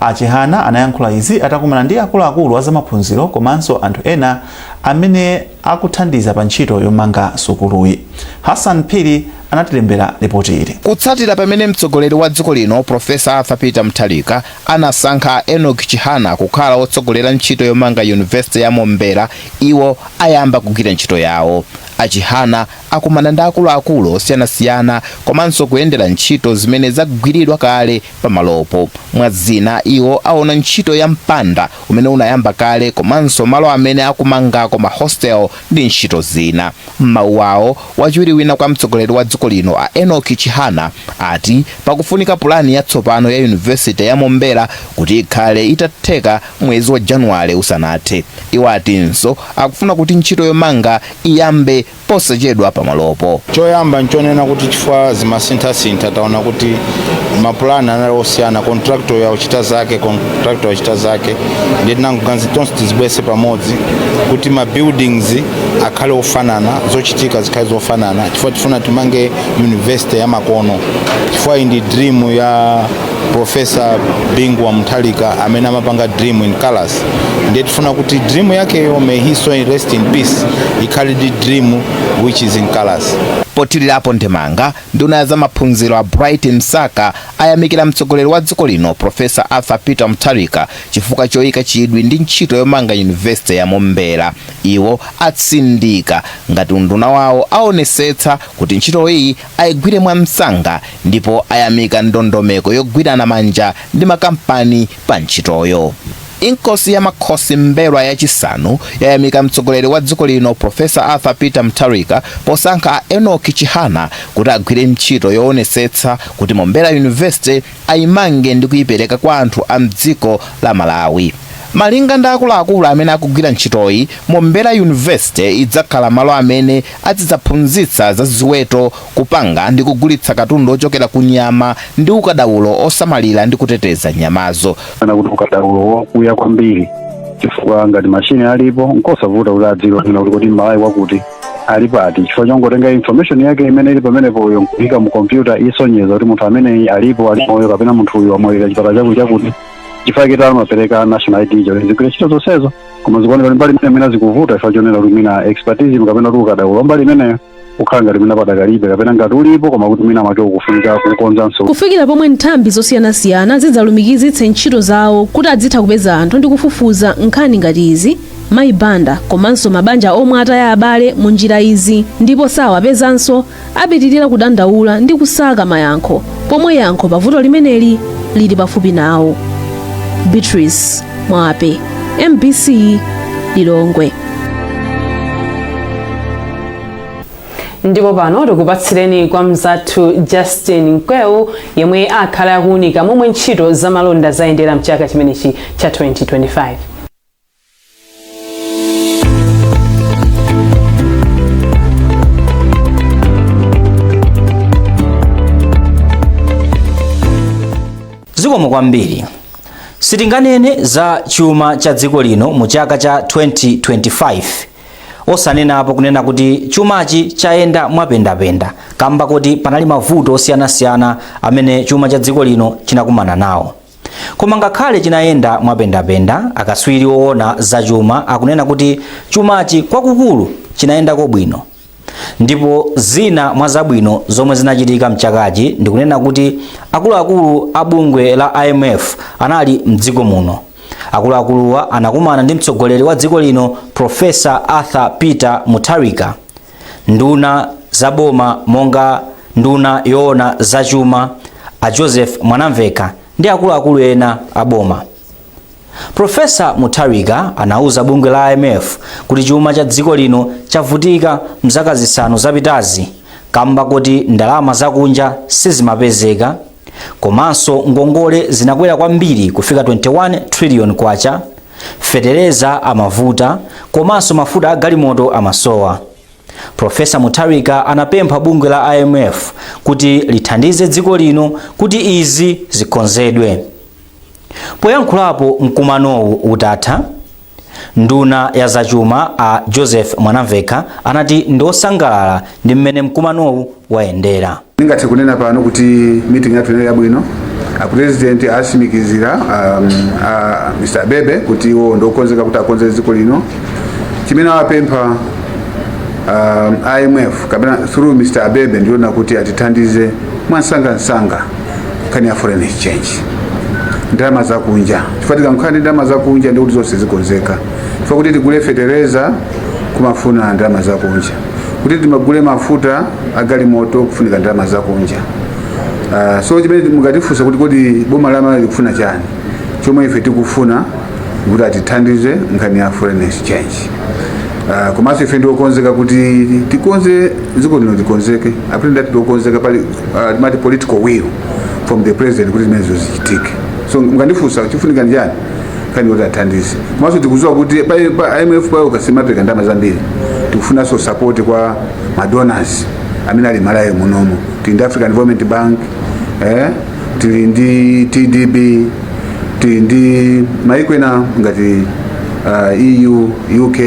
Achihana anayankhula izi atakumana ndi akuluakulu a zamaphunziro komanso anthu ena amene akuthandiza pa ntchito yomanga sukuluyi. Hassan Phiri anatilembera ripoti ili. Kutsatira pamene mtsogoleri wa dziko lino, Professor Arthur Peter Mutharika, anasankha Enoch Chihana kukhala wotsogolera ntchito yomanga Yunivesiti ya Mombera, iwo ayamba kugwira ntchito yawo. Achihana akumana ndi akuluakulu osiyanasiyana komanso kuyendera ntchito zimene zagwiridwa kale pamalopo. Mwa zina, iwo aona ntchito ya mpanda umene unayamba kale komanso malo amene akumangako mahostel ndi ntchito zina. M'mawu awo, wachiwiri wina kwa mtsogoleri wa dziko lino, a Enoch Chihana, ati pakufunika pulani yatsopano ya Yunivesiti ya Mombera kuti ikhale itatheka mwezi wa Januwale usanathe. Iwo atinso akufuna kuti ntchito yomanga iyambe posachedwa pamalopo. Choyamba nchonena kuti chifukwa zimasinthasintha, taona kuti mapulani anali osiyana, contractor yauchita zake, contractor yauchita zake, ndiye tinangoganiza tonse tizibwese pamodzi kuti ma buildings akhale ofanana, zochitika zikhale zofanana, chifukwa tifuna timange university ya makono, chifukwa iyi ndi dream ya Professor Bingu wa Mutharika amene amapanga dream in colors. Ndiye tifuna kuti dream yakeyo, may he so rest in peace, ikhale ndi dream which is in colors. Pothirirapo ndemanga, nduna ya zamaphunziro a Bright Msaka ayamikira mtsogoleri wa dziko lino, Professor Arthur Peter Mutharika, chifukwa choyika chidwi ndi ntchito yomanga Yunivesiti ya Mombera. Iwo atsindika ngati unduna wawo aonesetsa kuti ntchito iyi ayigwire mwamsanga, ndipo ayamika ndondomeko yogwirana manja ndi makampani pa ntchitoyo. Inkosi ya makhosi Mbelwa yachisanu yayamika mtsogoleri wa dziko lino, Professor Arthur Peter Mutharika, posankha Enoch Chihana kuti agwire ntchito yoonetsetsa kuti Mombera University ayimange ndi kuyipereka kwa anthu a mdziko la Malawi. Malinga ndi akuluakulu amene akugwira ntchitoyi, Mombera University idzakhala malo amene azidzaphunzitsa za ziweto, kupanga ndi kugulitsa katundu ochokera ku nyama ndi ukadaulo osamalira ndi kuteteza nyamazo. Kana kuti ukadaulo wakuya kwambiri, chifukwa ngati mashini alipo nkosavuta kuti adziwe kunena kuti kodi Malawi wakuti ali pati, chifukwa chongotenga information yake imene ili pamenepoyo nkuyika mu kompyuta, isonyeza kuti munthu ameneyi alipo, ali moyo, kapena munthu uyu wamwalira chipatala chakuti chakuti, chifukwa chake amapereka national ID cho zigwire ntchito zonsezo. Koma zikuoneka kuti mbali imene mwina zikuvuta chifukwa chonena kuti mwina expertise kapena kuti ukadaulo mbali imeneyo ukhala ngati mwina padakalibe, kapena ngati ulipo koma kuti mwina mwake ukufunika kukonzanso. Kufikira pomwe nthambi zosiyanasiyana zidzalumikizitse ntchito zawo kuti adzitha kupeza anthu ndi kufufuza nkhani ngati izi, Mayi Banda komanso mabanja omwe ataya abale mu njira izi ndipo sawapezanso apitirira kudandaula ndi kusaka mayankho pomwe yankho pa vuto limeneli lili pafupi nawo. Beatrice Mwape, MBC, Lilongwe. Ndipo pano tikupatsireni kwa mzathu Justin Mkweu yemwe akhala akuunika momwe ntchito zamalonda zayendera mchaka chimenechi cha 2025. Zikomo kwambiri. Sitinganene za chuma cha dziko lino mu chaka cha 2025 osanenapo kunena kuti chumachi chayenda mwapendapenda kamba kuti panali mavuto osiyanasiyana amene chuma cha dziko lino chinakumana nawo. Koma ngakhale chinayenda mwapendapenda, akatswiri oona za chuma akunena kuti chumachi kwakukulu chinayendako bwino. Ndipo zina mwa zabwino zomwe zinachitika mchakachi ndikunena kuti akuluakulu a bungwe la IMF anali mdziko muno. Akuluakuluwa anakumana ndi mtsogoleri wa dziko lino Professor Arthur Peter Mutharika, nduna za boma monga nduna yoona zachuma a Joseph Mwanamvekha ndi akuluakulu ena a boma. Professor Mutharika anauza bungwe la IMF kuti chuma cha dziko lino chavutika mzaka zisanu zapitazi kamba kuti ndalama zakunja sizimapezeka, komanso ngongole zinakwera kwambiri kufika 21 trillion kwacha, fetereza amavuta, komanso mafuta a galimoto amasowa. Professor Mutharika anapempha bungwe la IMF kuti lithandize dziko lino kuti izi zikonzedwe. Poyankhulapo mkumanowu utatha, nduna ya zachuma a Joseph Mwanamvekha anati ndiosangalala ndi mmene mkumanowu wayendera. Ndingathe kunena pano kuti meeting yathu inali yabwino. A president atsimikizira a Mr. Abebe kuti iwo ndiokonzeka kuti akonze dziko lino. Chimene awapempha IMF kapena through Mr. Abebe ndiona kuti atithandize mwansangansanga nkhani ya foreign exchange, ndalama zakunja, chifukwa tikangokhala ndi ndalama zakunja ndikuti zonse zikonzeka, chifukwa kuti tigule fetereza kumafuna ndalama zakunja, kuti timagule mafuta agalimoto kufunika ndalama zakunja. So chimene mukatifunsa kuti kodi boma la Malawi likufuna chani, chomwe ife tikufuna kuti atithandize nkhani ya foreign exchange. Komanso ife ndiokonzeka kuti tikonze dziko lino, likonzeke. Apre ndati ndiokonzeka pali timati political will from the president kuti zimenezo zichitike. So mukandifunsa chifunika ndi chani, nkhani yoti athandize. Komanso tikudziwa kuti pa IMF payo simapereka ndalama zambiri. Tikufunanso support kwa madonors amene ali Malawi munomo. Tili ndi African Development Bank, tili ndi TDB, tili ndi maiko ena ngati EU, UK.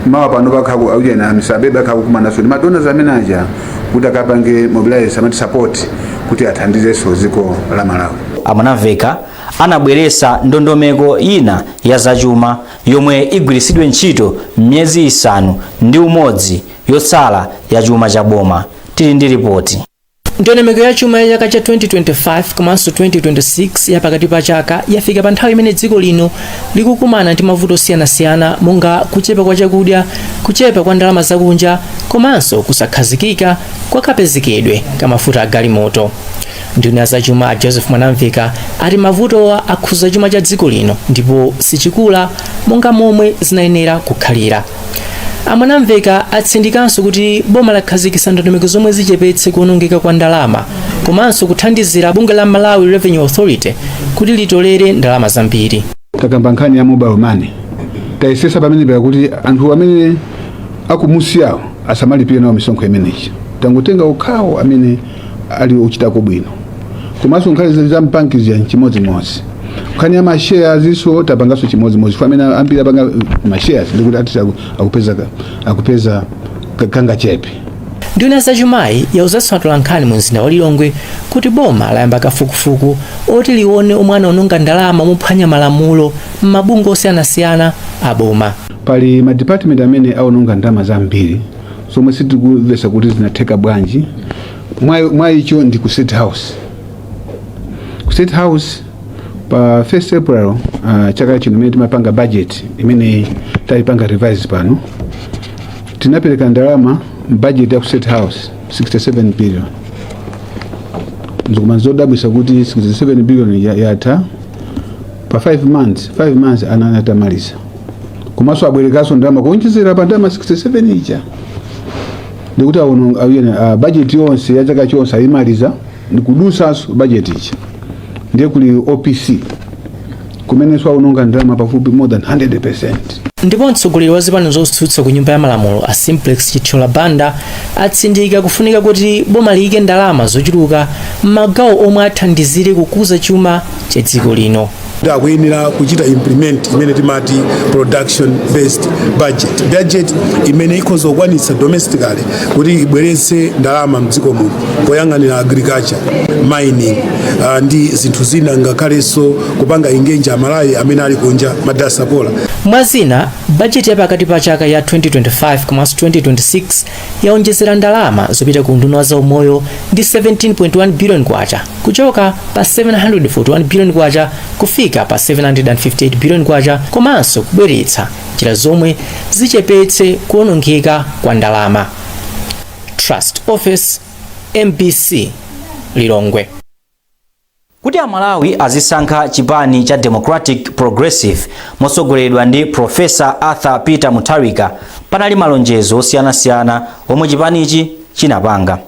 Mawa pano pakhaku aujena Mr. Abebe akhakukumanaso ndi madonors amene aja kuti akapange mobilize amati support kuti athandizenso dziko la Malawi. A Mwanamvekha anabweretsa ndondomeko ina ya zachuma yomwe igwiritsidwe ntchito m'miyezi 6 yotsala ya chuma cha boma. Tili ndi ripoti. Ndondomeko ya chuma ya chaka cha 2025 komanso 2026 ya pakati pa chaka yafika pa nthawi imene dziko lino likukumana ndi mavuto osiyanasiyana monga kuchepa kwa chakudya, kuchepa kwa ndalama zakunja komanso kusakhazikika kwa kapezekedwe ka mafuta a galimoto. Nduna ya zachuma a Joseph Mwanamvekha ati mavutowa akhuza chuma cha dziko lino ndipo sichikula monga momwe zinayenera kukhalira. A Mwanamvekha atsindikanso kuti boma lakhazikitsa ndondomeko zomwe zichepetse kuonongeka kwa ndalama komanso kuthandizira bungwe la Malawi Revenue Authority kuti litolere ndalama zambiri. Takamba nkhani ya mobile money, tayesesa pamene pakuti anthu amene akumusiyawo asamalipire nawo misonkho imeneyi, tangotenga okhawo amene ali ochitako bwino. Komanso nkhani za mbanki zija chimodzimodzi, nkhani ya mashares iso tapanganso chimodzimodzi. Chifukwa amene ambiri apanga mashares ndikuti atisi akupeza kangachepe. Nduna zachumayi yauzanso atolankhani mu mzinda wa Lilongwe kuti boma layamba kafukufuku oti lione omwe anaononga ndalama mophwanya malamulo m'mabungwe osiyanasiyana a boma. Pali madepartment amene aononga ndalama zambiri zomwe sitikumvesa kuti zinatheka bwanji. Mwa icho ndi ku State House. Ku State House pa 1st April chaka chino, imene timapanga budget imene tayipanga revise pano, tinapereka ndalama budget ya ku State House 67 billion. Nzikuma zodabwisa kuti 67 billion yatha pa 5 months, 5 months anani atamaliza. Komanso abwerekanso ndalama kuonjezera pa ndalama 67 ija, ndikuti awono awiyene budget yonse ya chaka chonse ayimaliza ndikudusanso budget ija. Ndiye kuli OPC kumenenso aononga ndalama pafupi more than 100%. Ndipo mtsogoleri wa zipani zotsutsa ku Nyumba ya Malamulo a Simplex Chithyola Banda atsindika kufunika kuti boma liyike ndalama zochuluka m'magawo omwe athandizire kukuza chuma cha dziko lino. Akuyenera kuchita implement imene timati production based budget, budget imene ikhoza kukwanitsa domestically kuti ibweretse ndalama mdziko muno poyang'anira agriculture, mining ndi zinthu zina, ngakhalenso kupanga engage Amalawi amene ali kunja, madiaspora. Mwazina, bajeti ya pakati pa chaka ya 2025 komanso 2026 yaonjezera ndalama zopita ku unduna wa zaumoyo ndi 17.1 billion kwacha, kuchoka pa 741 billion kwacha kufika pa 758 billion kwacha, komanso kubweretsa njira zomwe zichepetse kuwonongeka kwa ndalama. Trust Office, MBC, Lilongwe. Kuti Amalawi azisankha chipani cha Democratic Progressive motsogoleredwa ndi Professor Arthur Peter Mutharika, panali malonjezo osiyanasiyana omwe chipanichi chinapanga.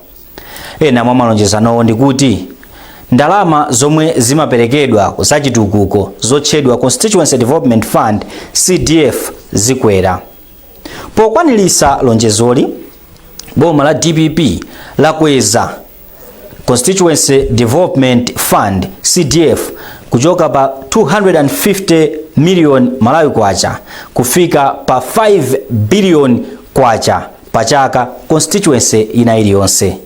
Ena mwa malonjezanowo ndi kuti ndalama zomwe zimaperekedwa zachitukuko zotchedwa Constituency Development Fund, CDF, zikwera. Pokwaniritsa lonjezoli, boma la DPP lakweza Constituency Development Fund, CDF, kuchoka pa 250 million Malawi kwacha kufika pa 5 billion kwacha pa chaka constituency ina iliyonse.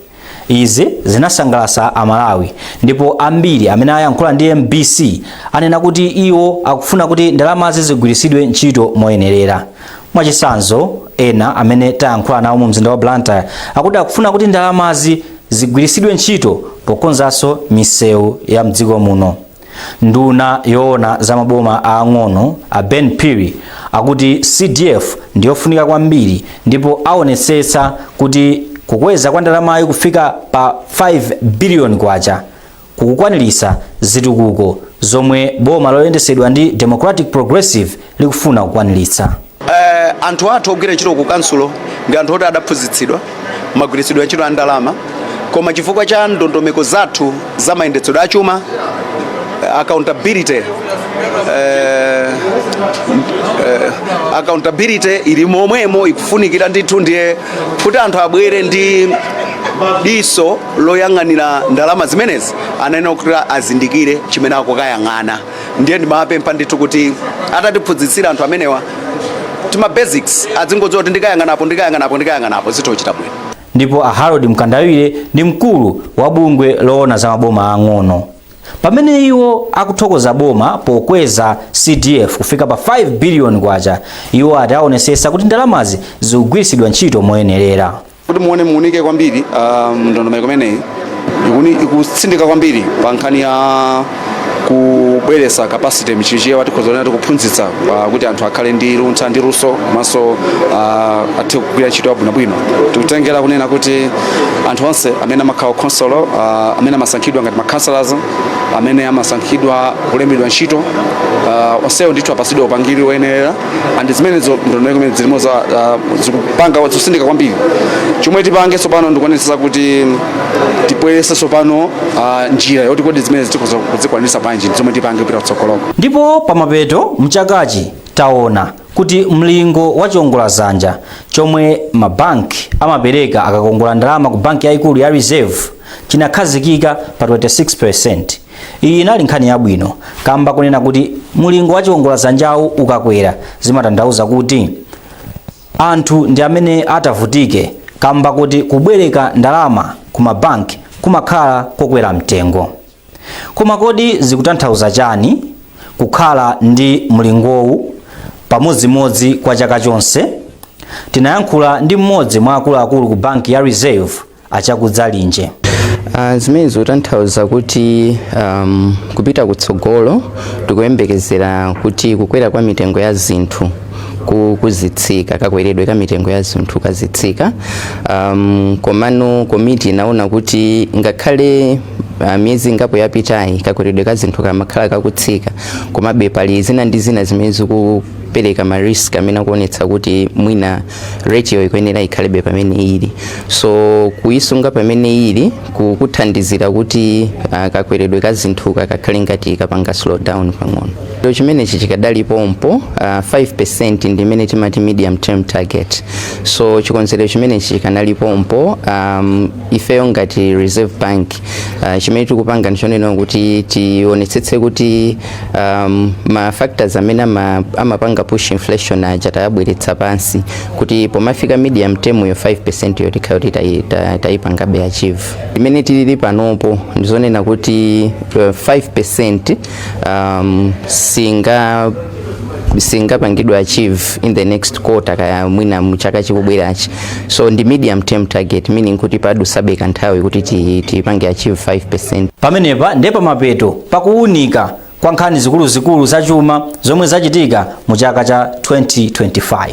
Izi zinasangalatsa Amalawi, ndipo ambiri amene ayankhula ndi MBC anena kuti iwo akufuna kuti ndalamazi zigwiritsidwe ntchito moyenerera. Mwachitsanzo, ena amene tayankhula nawo mu mzinda wa Blantyre akuti akufuna kuti ndalamazi zigwiritsidwe ntchito pokonzanso misewu ya mdziko muno. Nduna yoona za maboma aang'ono a Ben Phiri akuti CDF ndiyofunika kwambiri ndipo aonetsetsa kuti kukweza kwa ndalamayi kufika pa 5 billion kwacha kukukwaniritsa zitukuko zomwe boma loyendetsedwa ndi Democratic Progressive likufuna kukwaniritsa. Anthu athu ogwira ntchito ku kansulo ndi anthu oti adaphunzitsidwa magwiritsidwe ntchito a ndalama, koma chifukwa cha ndondomeko zathu za mayendetsedwe achuma, accountability ili momwemo ikufunikira ndithu. Ndiye kuti anthu abwere ndi diso loyang'anira ndalama zimenezi, anene kuti azindikire chimene akukayang'ana. Ndiye ndimapempha ndithu kuti atatiphunzitsira anthu amenewa tima basics, adzingodziwa kuti ndikayang'anapo, ndikayang'anapo, ndikayang'anapo, zitha kuchita bwino. Ndipo a Harold Mkandawire ndi mkulu wa bungwe loona za maboma ang'ono. Pamene iwo akuthokoza boma pokweza CDF kufika pa 5 billion kwacha, iwo ati aonesesa kuti ndalamazi zikugwiritsidwa ntchito moyenerera. Kuti muone, muunike kwambiri ndondomeko imeneyi ikutsindika kwambiri pa nkhani ya kubweretsa capacity, mchichewa tikhoza kunena kuphunzitsa, kuti anthu akhale ndi luntha ndi luso komanso athe kugwira ntchito yabwinobwino. Tikutengera kunena kuti anthu onse amene amakhala khonsolo, amene amasankhidwa ngati ma councillors, amene amasankhidwa kulembedwa ntchito, onsewo ndithu apasidwe upangiri woyenerera, and zimenezo ndondomeko imene zilimo za zikupanga zikusindika kwambiri. Chomwe tipange tsopano ndikuonetsetsa kuti tibweretse tsopano njira yoti kodi zimene tikhoza kuzikwanitsa bwanji. bwanji, zomwe tipange kupita kutsogoloko. Ndipo pamapeto mchakachi taona kuti mlingo wa chiwongoladzanja chomwe mabanki amapereka akakongola ndalama ku banki yayikulu ya Reserve chinakhazikika pa 26%. Iyi inali nkhani yabwino kamba kunena kuti mulingo wa chiwongoladzanjawu ukakwera, zimatanthauza kuti anthu ndi amene atavutike, kamba kuti kubwereka ndalama ku mabanki kumakhala kokwera mtengo. Koma kodi zikutanthauza chani kukhala ndi mlingowu pamodzimodzi kwa chaka chonse? Tinayankhula ndi mmodzi mwa akuluakulu ku banki ya Reserve, Achakudzalinje. Zimene zikutanthauza kuti kupita kutsogolo tikuyembekezera kuti kukwera kwa mitengo ya zinthu kuzitsika, kakweredwe ka mitengo ya zinthu kazitsika. Komano komiti inaona kuti ngakhale miyezi ingapo yapitayi kakweredwe ka zinthu kamakhala kakutsika, komabe pali zina ndi zina zimene zikupereka ma risk amene akuonetsa kuti mwina rate yo ikuyenera ikhalebe pamene ili. So kuyisunga pamene ili kuthandizira kuti kakweredwe ka zinthu kakhale ngati kapanga slow down pang'ono. So chimenechi chikadalipompo, 5% ndi imene timati medium term target, so chikonzero chimenechi chikanalipompo. Ifeyo ngati Reserve Bank, chimene tikupanga ndichonena kuti tionetsetse kuti ma factors amene amapanga push inflation aja tayabweretsa pansi, kuti pomafika medium term yo 5% yo tikhala kuti tayipangabe achieve. Imene tilili panopo ndizonena kuti 5% singapangidwe achieve in the next quarter kaya mwina muchaka chikubwerachi. So ndi medium term target, meaning kuti padusabe kanthawi kuti tipange achieve 5%. Pamenepa ndiye pamapeto pakuwunika kwa nkhani zikuluzikulu zachuma zomwe zachitika mu chaka cha 2025.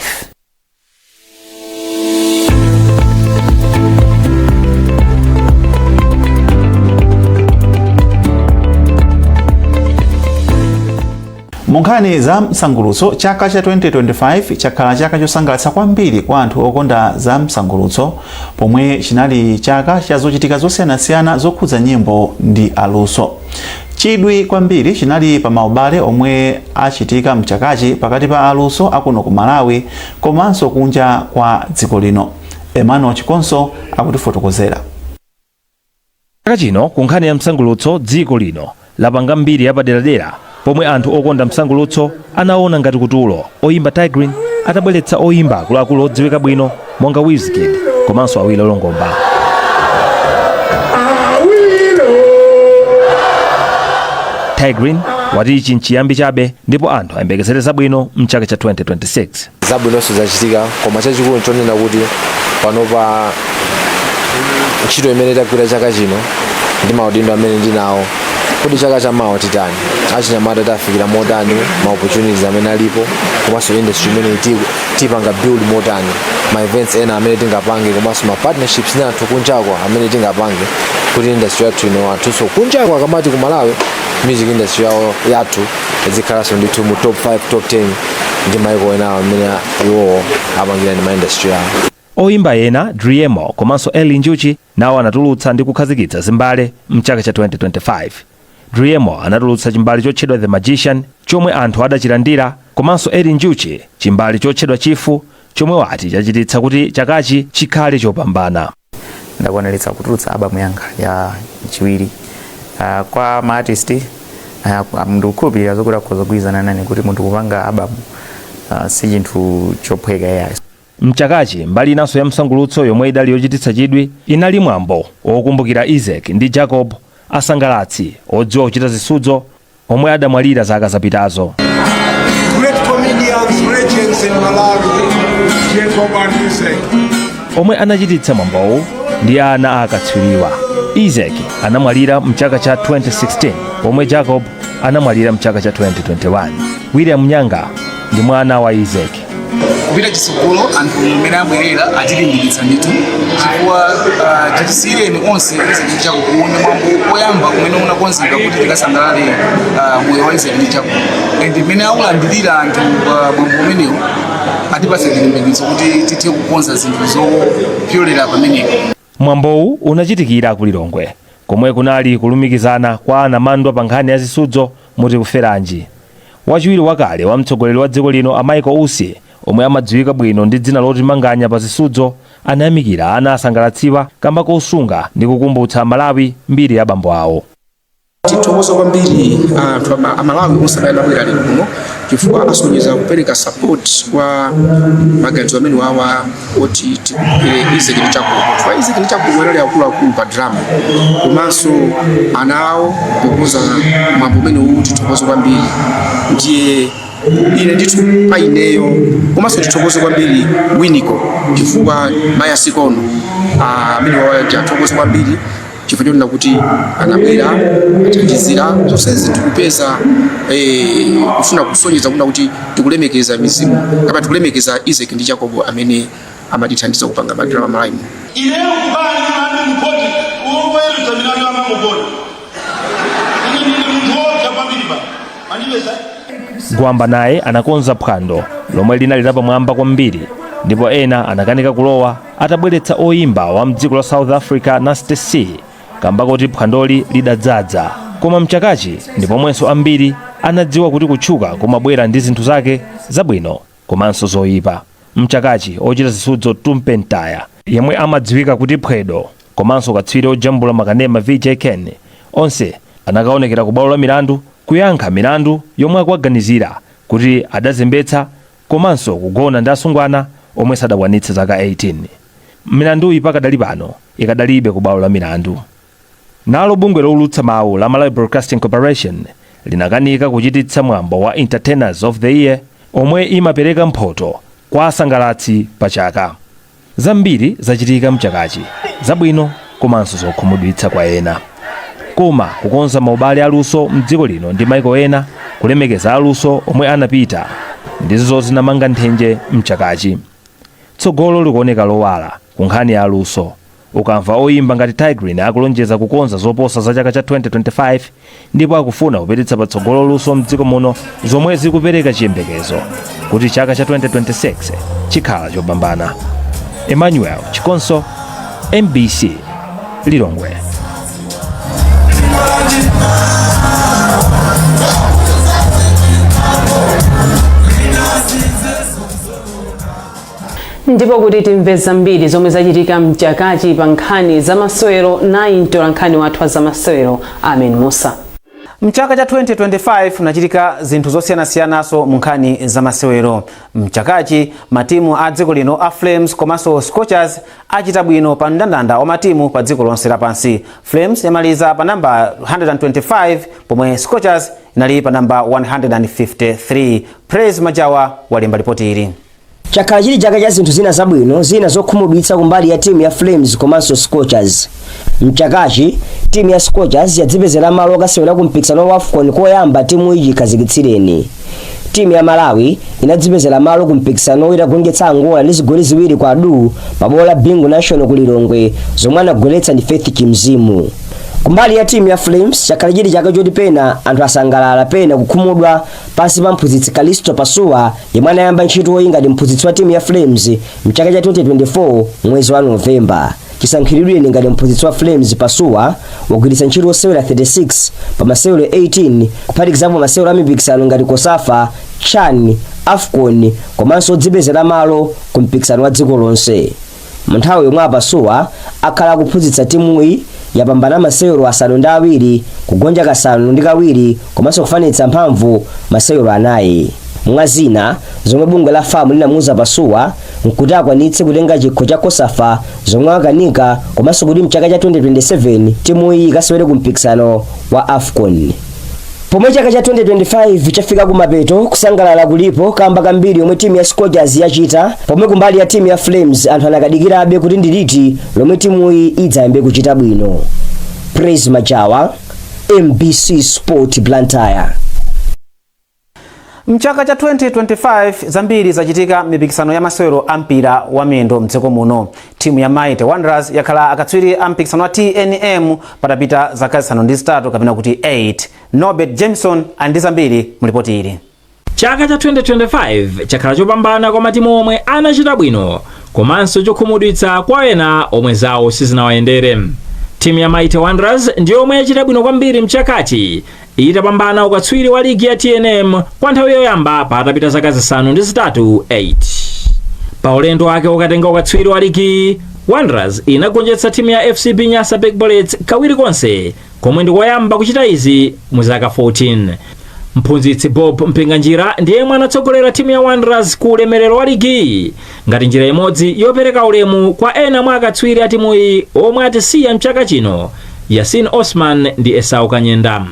Mu nkhani za msangulutso, chaka cha 2025 chakhala chaka chosangalatsa kwambiri kwa anthu okonda za msangulutso, pomwe chinali chaka cha zochitika zosiyanasiyana zokhudza nyimbo ndi aluso. Chidwi kwambiri chinali pa maubale omwe achitika mchakachi pakati pa aluso akuno ku Malawi komanso kunja kwa dziko lino. Emmanuel Chikonso akutifotokozera. Chaka chino ku nkhani ya msangulutso, dziko lino lapanga mbiri yapaderadera pomwe anthu okonda msangulutso anaona ngati kutulo oyimba Tay Grin atabweretsa oyimba akuluakulu odziwika bwino monga Wizkid komanso Awilo Longomba. Tay Grin wati ichi nchiyambi chabe ndipo anthu ayembekezere zabwino mchaka cha 2026. Zabwinonso zachitika, koma chachikulu nchonena kuti panopa ntchito imene tagwira chaka chino ndi maudindo amene ndinawo, kuti chaka chamawa titani, achinyamata tafikira motani, ma opportunities amene alipo, komanso industry imene tipanga build motani, ma events ena amene tingapange, komanso ma partnerships ndi anthu kunjako amene tingapange kuti industry yathu ino, anthunso kunjako akamati ku Malawi, music industry yawo yathu izikhalanso ndithu mu top 5, top 10 ndi maiko enawo amene iwowo apangira ndi ma industry yawo. Oyimba ena Driemo komanso Eli Njuchi nawo anatulutsa ndi kukhazikitsa zimbale mchaka cha 2025. Driemo anatulutsa chimbale chotchedwa The Magician chomwe anthu adachilandira, komanso Eli Njuchi chimbale chotchedwa Chifu chomwe wati chachititsa kuti chakachi chikhale chopambana. Ndakwaniritsa kutulutsa album yanga ya chiwiri. Kwa ma artist, ndikukhulupirira zokuti akhoza kugwirizana nane kuti munthu kupanga album si chinthu chophweka yayi. Mchakachi mbali inanso ya msangulutso yomwe idali yochititsa chidwi inali mwambo wokumbukira Isaac ndi Jacob, asangalatsi odziwa kuchita zisudzo omwe adamwalira zaka zapitazo. Great comedians, legends in Malawi, Jacob and Isaac. Omwe anachititsa mwambowu ndi ana a akatswiriwa. Isaac anamwalira mchaka cha 2016 pomwe Jacob anamwalira mchaka cha 2021. William Nyanga ndi mwana wa Isaac. Kupita chitsogolo, anthu mmene abwerera atilimbikitsa ndithu, chifukwa chatisiyireni onse Isaac ndi Jacob. Uwu ndi mwambo oyamba umene unakonzedwa kuti tikasangalale moyo wa Isaac ndi Jacob, and mmene aulandirira anthu mwambo umenewu atipatsa chilimbikitso kuti tithe kukonza zinthu zopyolera pamenepo. Mwambowu unachitikira ku Lilongwe Komwe kunali kulumikizana kwa anamandwa pa nkhani ya zisudzo muti kuferanji. Wachiwiri wakale wa mtsogoleri wa dziko lino a Michael Usi, omwe amadziwika bwino ndi dzina loti Manganya pa zisudzo, anayamikira ana asangalatsiwa kamba kosunga ndi kukumbutsa Malawi mbiri ya abambo awo. Tithokoza kwambiri anthu Amalawi onse amene anabwera lero kuno, chifukwa asonyeza kupereka support kwa maganizo amene wawa oti tikumbukire Isaac ndi Jacob, chifukwa Isaac ndi Jacob anali akuluakulu pa drama komanso ana awo pokonza mwambo umene uwu. Tithokoze kwambiri. Ndiye ine ndithu pa ineyo, komanso tithokoze kwambiri Winiko, chifukwa mayi asikono amene wawa athokoze kwambiri chifukwa chonena kuti anabwera athandizira zonsezi. Tikupeza kufuna kusonyeza kuna kuti tikulemekeza mizimu kapena tikulemekeza Isaac ndi Jacob amene amatithandiza kupanga madrama Malawi. Ineyo kukhala ndi mlandu mkhoti, woweruza milandu amangogona. Ine ndine munthu wopsa kwambiri pano mandipeza. Gwamba naye anakonza phwando lomwe linali lapamwamba kwambiri, ndipo ena anakanika kulowa atabweretsa oyimba wa mdziko la South Africa, Nasty C, kamba koti phwandoli lidadzaza. Koma mchakachi ndi pomwenso ambiri anadziwa kuti kutchuka kumabwera ndi zinthu zake zabwino komanso zoyipa. Mchakachi ochita zisudzo Tumpe Ntaya, yemwe amadziwika kuti Phwedo, komanso katswiri ojambula makanema VJ Ken, onse anakaonekera ku bwalo la milandu kuyankha milandu yomwe akuwaganizira kuti adazembetsa komanso kugona ndi asungwana omwe sadakwanitse zaka 18. Milanduyi pakadali pano ikadalibe ku bwalo la milandu. Nalo bungwe lowulutsa mawu la Malawi Broadcasting Corporation linakanika kuchititsa mwambo wa Entertainers of the Year, omwe imapereka mphoto kwa asangalatsi pa chaka. Zambiri zachitika mchakachi, zabwino komanso zokhumudwitsa kwa ena, koma kukonza maubale aluso mdziko lino ndi maiko ena, kulemekeza aluso omwe anapita, ndizo zinamanga nthenje mchakachi. Tsogolo likuoneka lowala ku nkhani ya aluso ukamva oyimba ngati Tay Grin akulonjeza kukonza zoposa za chaka cha 2025, ndipo akufuna kupititsa patsogolo luso mdziko muno, zomwe zikupereka chiyembekezo kuti chaka cha 2026 chikhala chopambana. Emmanuel Chikonso, MBC, Lilongwe. Ndipo kuti timve zambiri zomwe zachitika mchakachi pa nkhani zamasewero, nayi mtolankhani wathu wa zamasewero, Amen Musa. Mchaka cha 2025 munachitika zinthu zosiyanasiyanaso mu nkhani zamasewero. Mchakachi matimu a dziko lino a Flames komanso Scorchers achita bwino pa mndandanda wa matimu pa dziko lonse lapansi. Flames yamaliza pa namba 125, pomwe Scorchers inali pa namba 153. Praise Majawa walemba ripoti ili. Chakhala chili chaka cha zinthu zina zabwino, zina zokhumudwitsa kumbali ya timu ya Flames komanso Scorchers. Mchakachi timu ya Scorchers yadzipezera malo okasewera ku mpikisano wa AFCON koyamba timu iyi chikhazikitsireni. Timu ya Malawi inadzipezera malo ku mpikisano itagonjetsa Angola ndi zigoli 2 kwa du pa bwalo la Bingu National ku Lilongwe, zomwe anagoletsa ndi Faith Chimzimu. Kumbali ya timu ya Flames, chakhala chili chaka choti pena anthu asangalala, pena kukhumudwa pansi pa mphunzitsi Kalisto Pasuwa, yemwe anayamba ntchitoyi ngati mphunzitsi wa timu ya Flames mchaka cha 2024 mwezi wa Novemba. Chisankhiridweni ngati mphunzitsi wa Flames, Pasuwa wagwiritsa ntchito osewera 36 pa masewero 18, kuphatikizapo masewero a mipikisano ngati COSAFA, CHAN, AFCON komanso odzipezera malo ku mpikisano wa dziko lonse. Mu nthawi yomwe Apasuwa akhala akuphunzitsa timuyi, yapambana masewero 7, kugonja 7 komanso kufanitsa mphamvu masewero 4. Mwa zina zomwe bungwe la FAM linamuuza Pasuwa nkuti akwanitse kutenga chikho cha COSAFA, zomwe akanika, komanso kuti mchaka cha 2027 timuyi ikasewere ku mpikisano wa AFCON. Pomwe chaka cha 2025 chafika kumapeto, kusangalala kulipo kamba kambiri yomwe timu ya Scorchers yachita, pomwe kumbali ya timu ya Flames anthu anakadikirabe kuti ndi liti lomwe timuyi idzayambe kuchita bwino. Praise Majawa, MBC Sport, Blantyre. Mchaka cha 2025 zambiri zachitika m'mipikisano ya masewero a mpira wa miyendo mdziko muno. Timu ya Mighty Wanderers yakhala akatswiri a mpikisano wa TNM patapita zaka 8, kapena kuti 8. Norbert Jameson ali ndi zambiri mu ripoti ili. Chaka cha 2025 chakhala chopambana kwa matimu omwe anachita bwino komanso chokhumudwitsa kwa ena omwe zawo sizinawayendere. Timu ya Mighty Wanderers ndiyomwe yachita bwino kwambiri mchakachi, itapambana ukatswiri wa ligi ya TNM kwa nthawi yoyamba patapita zaka 8 8. Pa ulendo wake ukatenga ukatswiri wa ligi, Wanderers inagonjetsa timu ya FCB Nyasa Big Bullets kawiri konse, komwe ndikoyamba kuchita izi mu zaka 14. Mphunzitsi Bob Mpinganjira ndiye anatsogolera timu ya Wanderers ku ulemerero wa ligi, ngati njira imodzi yopereka ulemu kwa ena mwa akatswiri a timuyi omwe atisiya mchaka chino, Yasin Osman ndi Esau Kanyenda.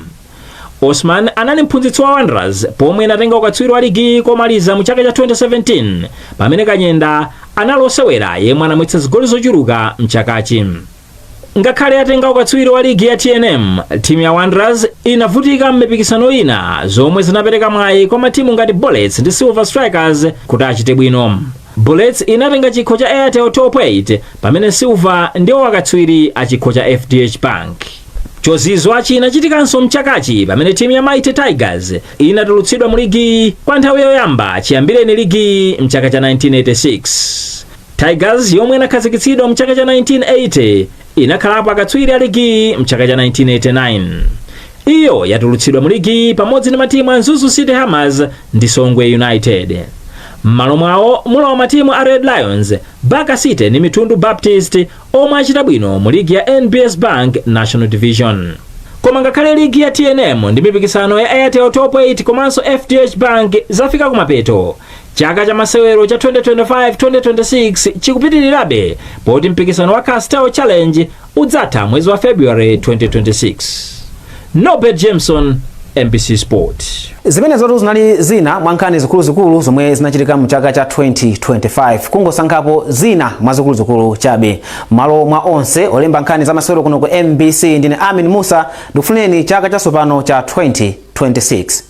Osman anali mphunzitsi wa Wanderers pomwe inatenga ukatswiri wa ligi komaliza mu chaka cha 2017, pamene Kanyenda anali osewera yemwe anamwetsa zigoli zochuluka mchakachi. Ngakhale atenga ukatswiri wa ligi ya TNM, timu ya Wanderers inavutika m'mipikisano ina, zomwe zinapereka mwayi kwa matimu ngati Bullets ndi Silver Strikers kuti achite bwino. Bullets inatenga chikho cha Airtel Top 8, pamene Silver ndiwo akatswiri a chikho cha FDH Bank. Chozizwa chinachitikanso mchakachi pamene timu ya Mighty Tigers inatulutsidwa mu ligi kwa nthawi yoyamba chiyambireni ligi mchaka cha 1986. Tigers, yomwe inakhazikitsidwa mchaka cha 1980, inakhalapo akatswiri a ligi mchaka cha 1989. Iyo yatulutsidwa mu ligi pamodzi ndi matimu a Mzuzu City Hammers ndi Songwe United. M'malo mwawo mulowa matimu a Red Lions, Baka City ndi Mitundu Baptist, omwe achita bwino mu ligi ya NBS Bank National Division. Koma ngakhale ligi ya TNM ndi mipikisano ya Airtel Top 8 komanso FDH Bank zafika kumapeto, chaka cha masewero cha 2025-2026 chikupitirirabe, poti mpikisano wa Castel Challenge udzatha mwezi wa February 2026. Norbert Jameson, MBC Sport. Zimenezotu zinali zina mwa nkhani zikuluzikulu zomwe zinachitika mu chaka cha 2025, kungosankhapo zina mwa zikuluzikulu chabe. Malo mwa onse olemba nkhani za masewero kuno ku MBC, ndine Amin Musa, ndikufuneni chaka chatsopano cha 2026.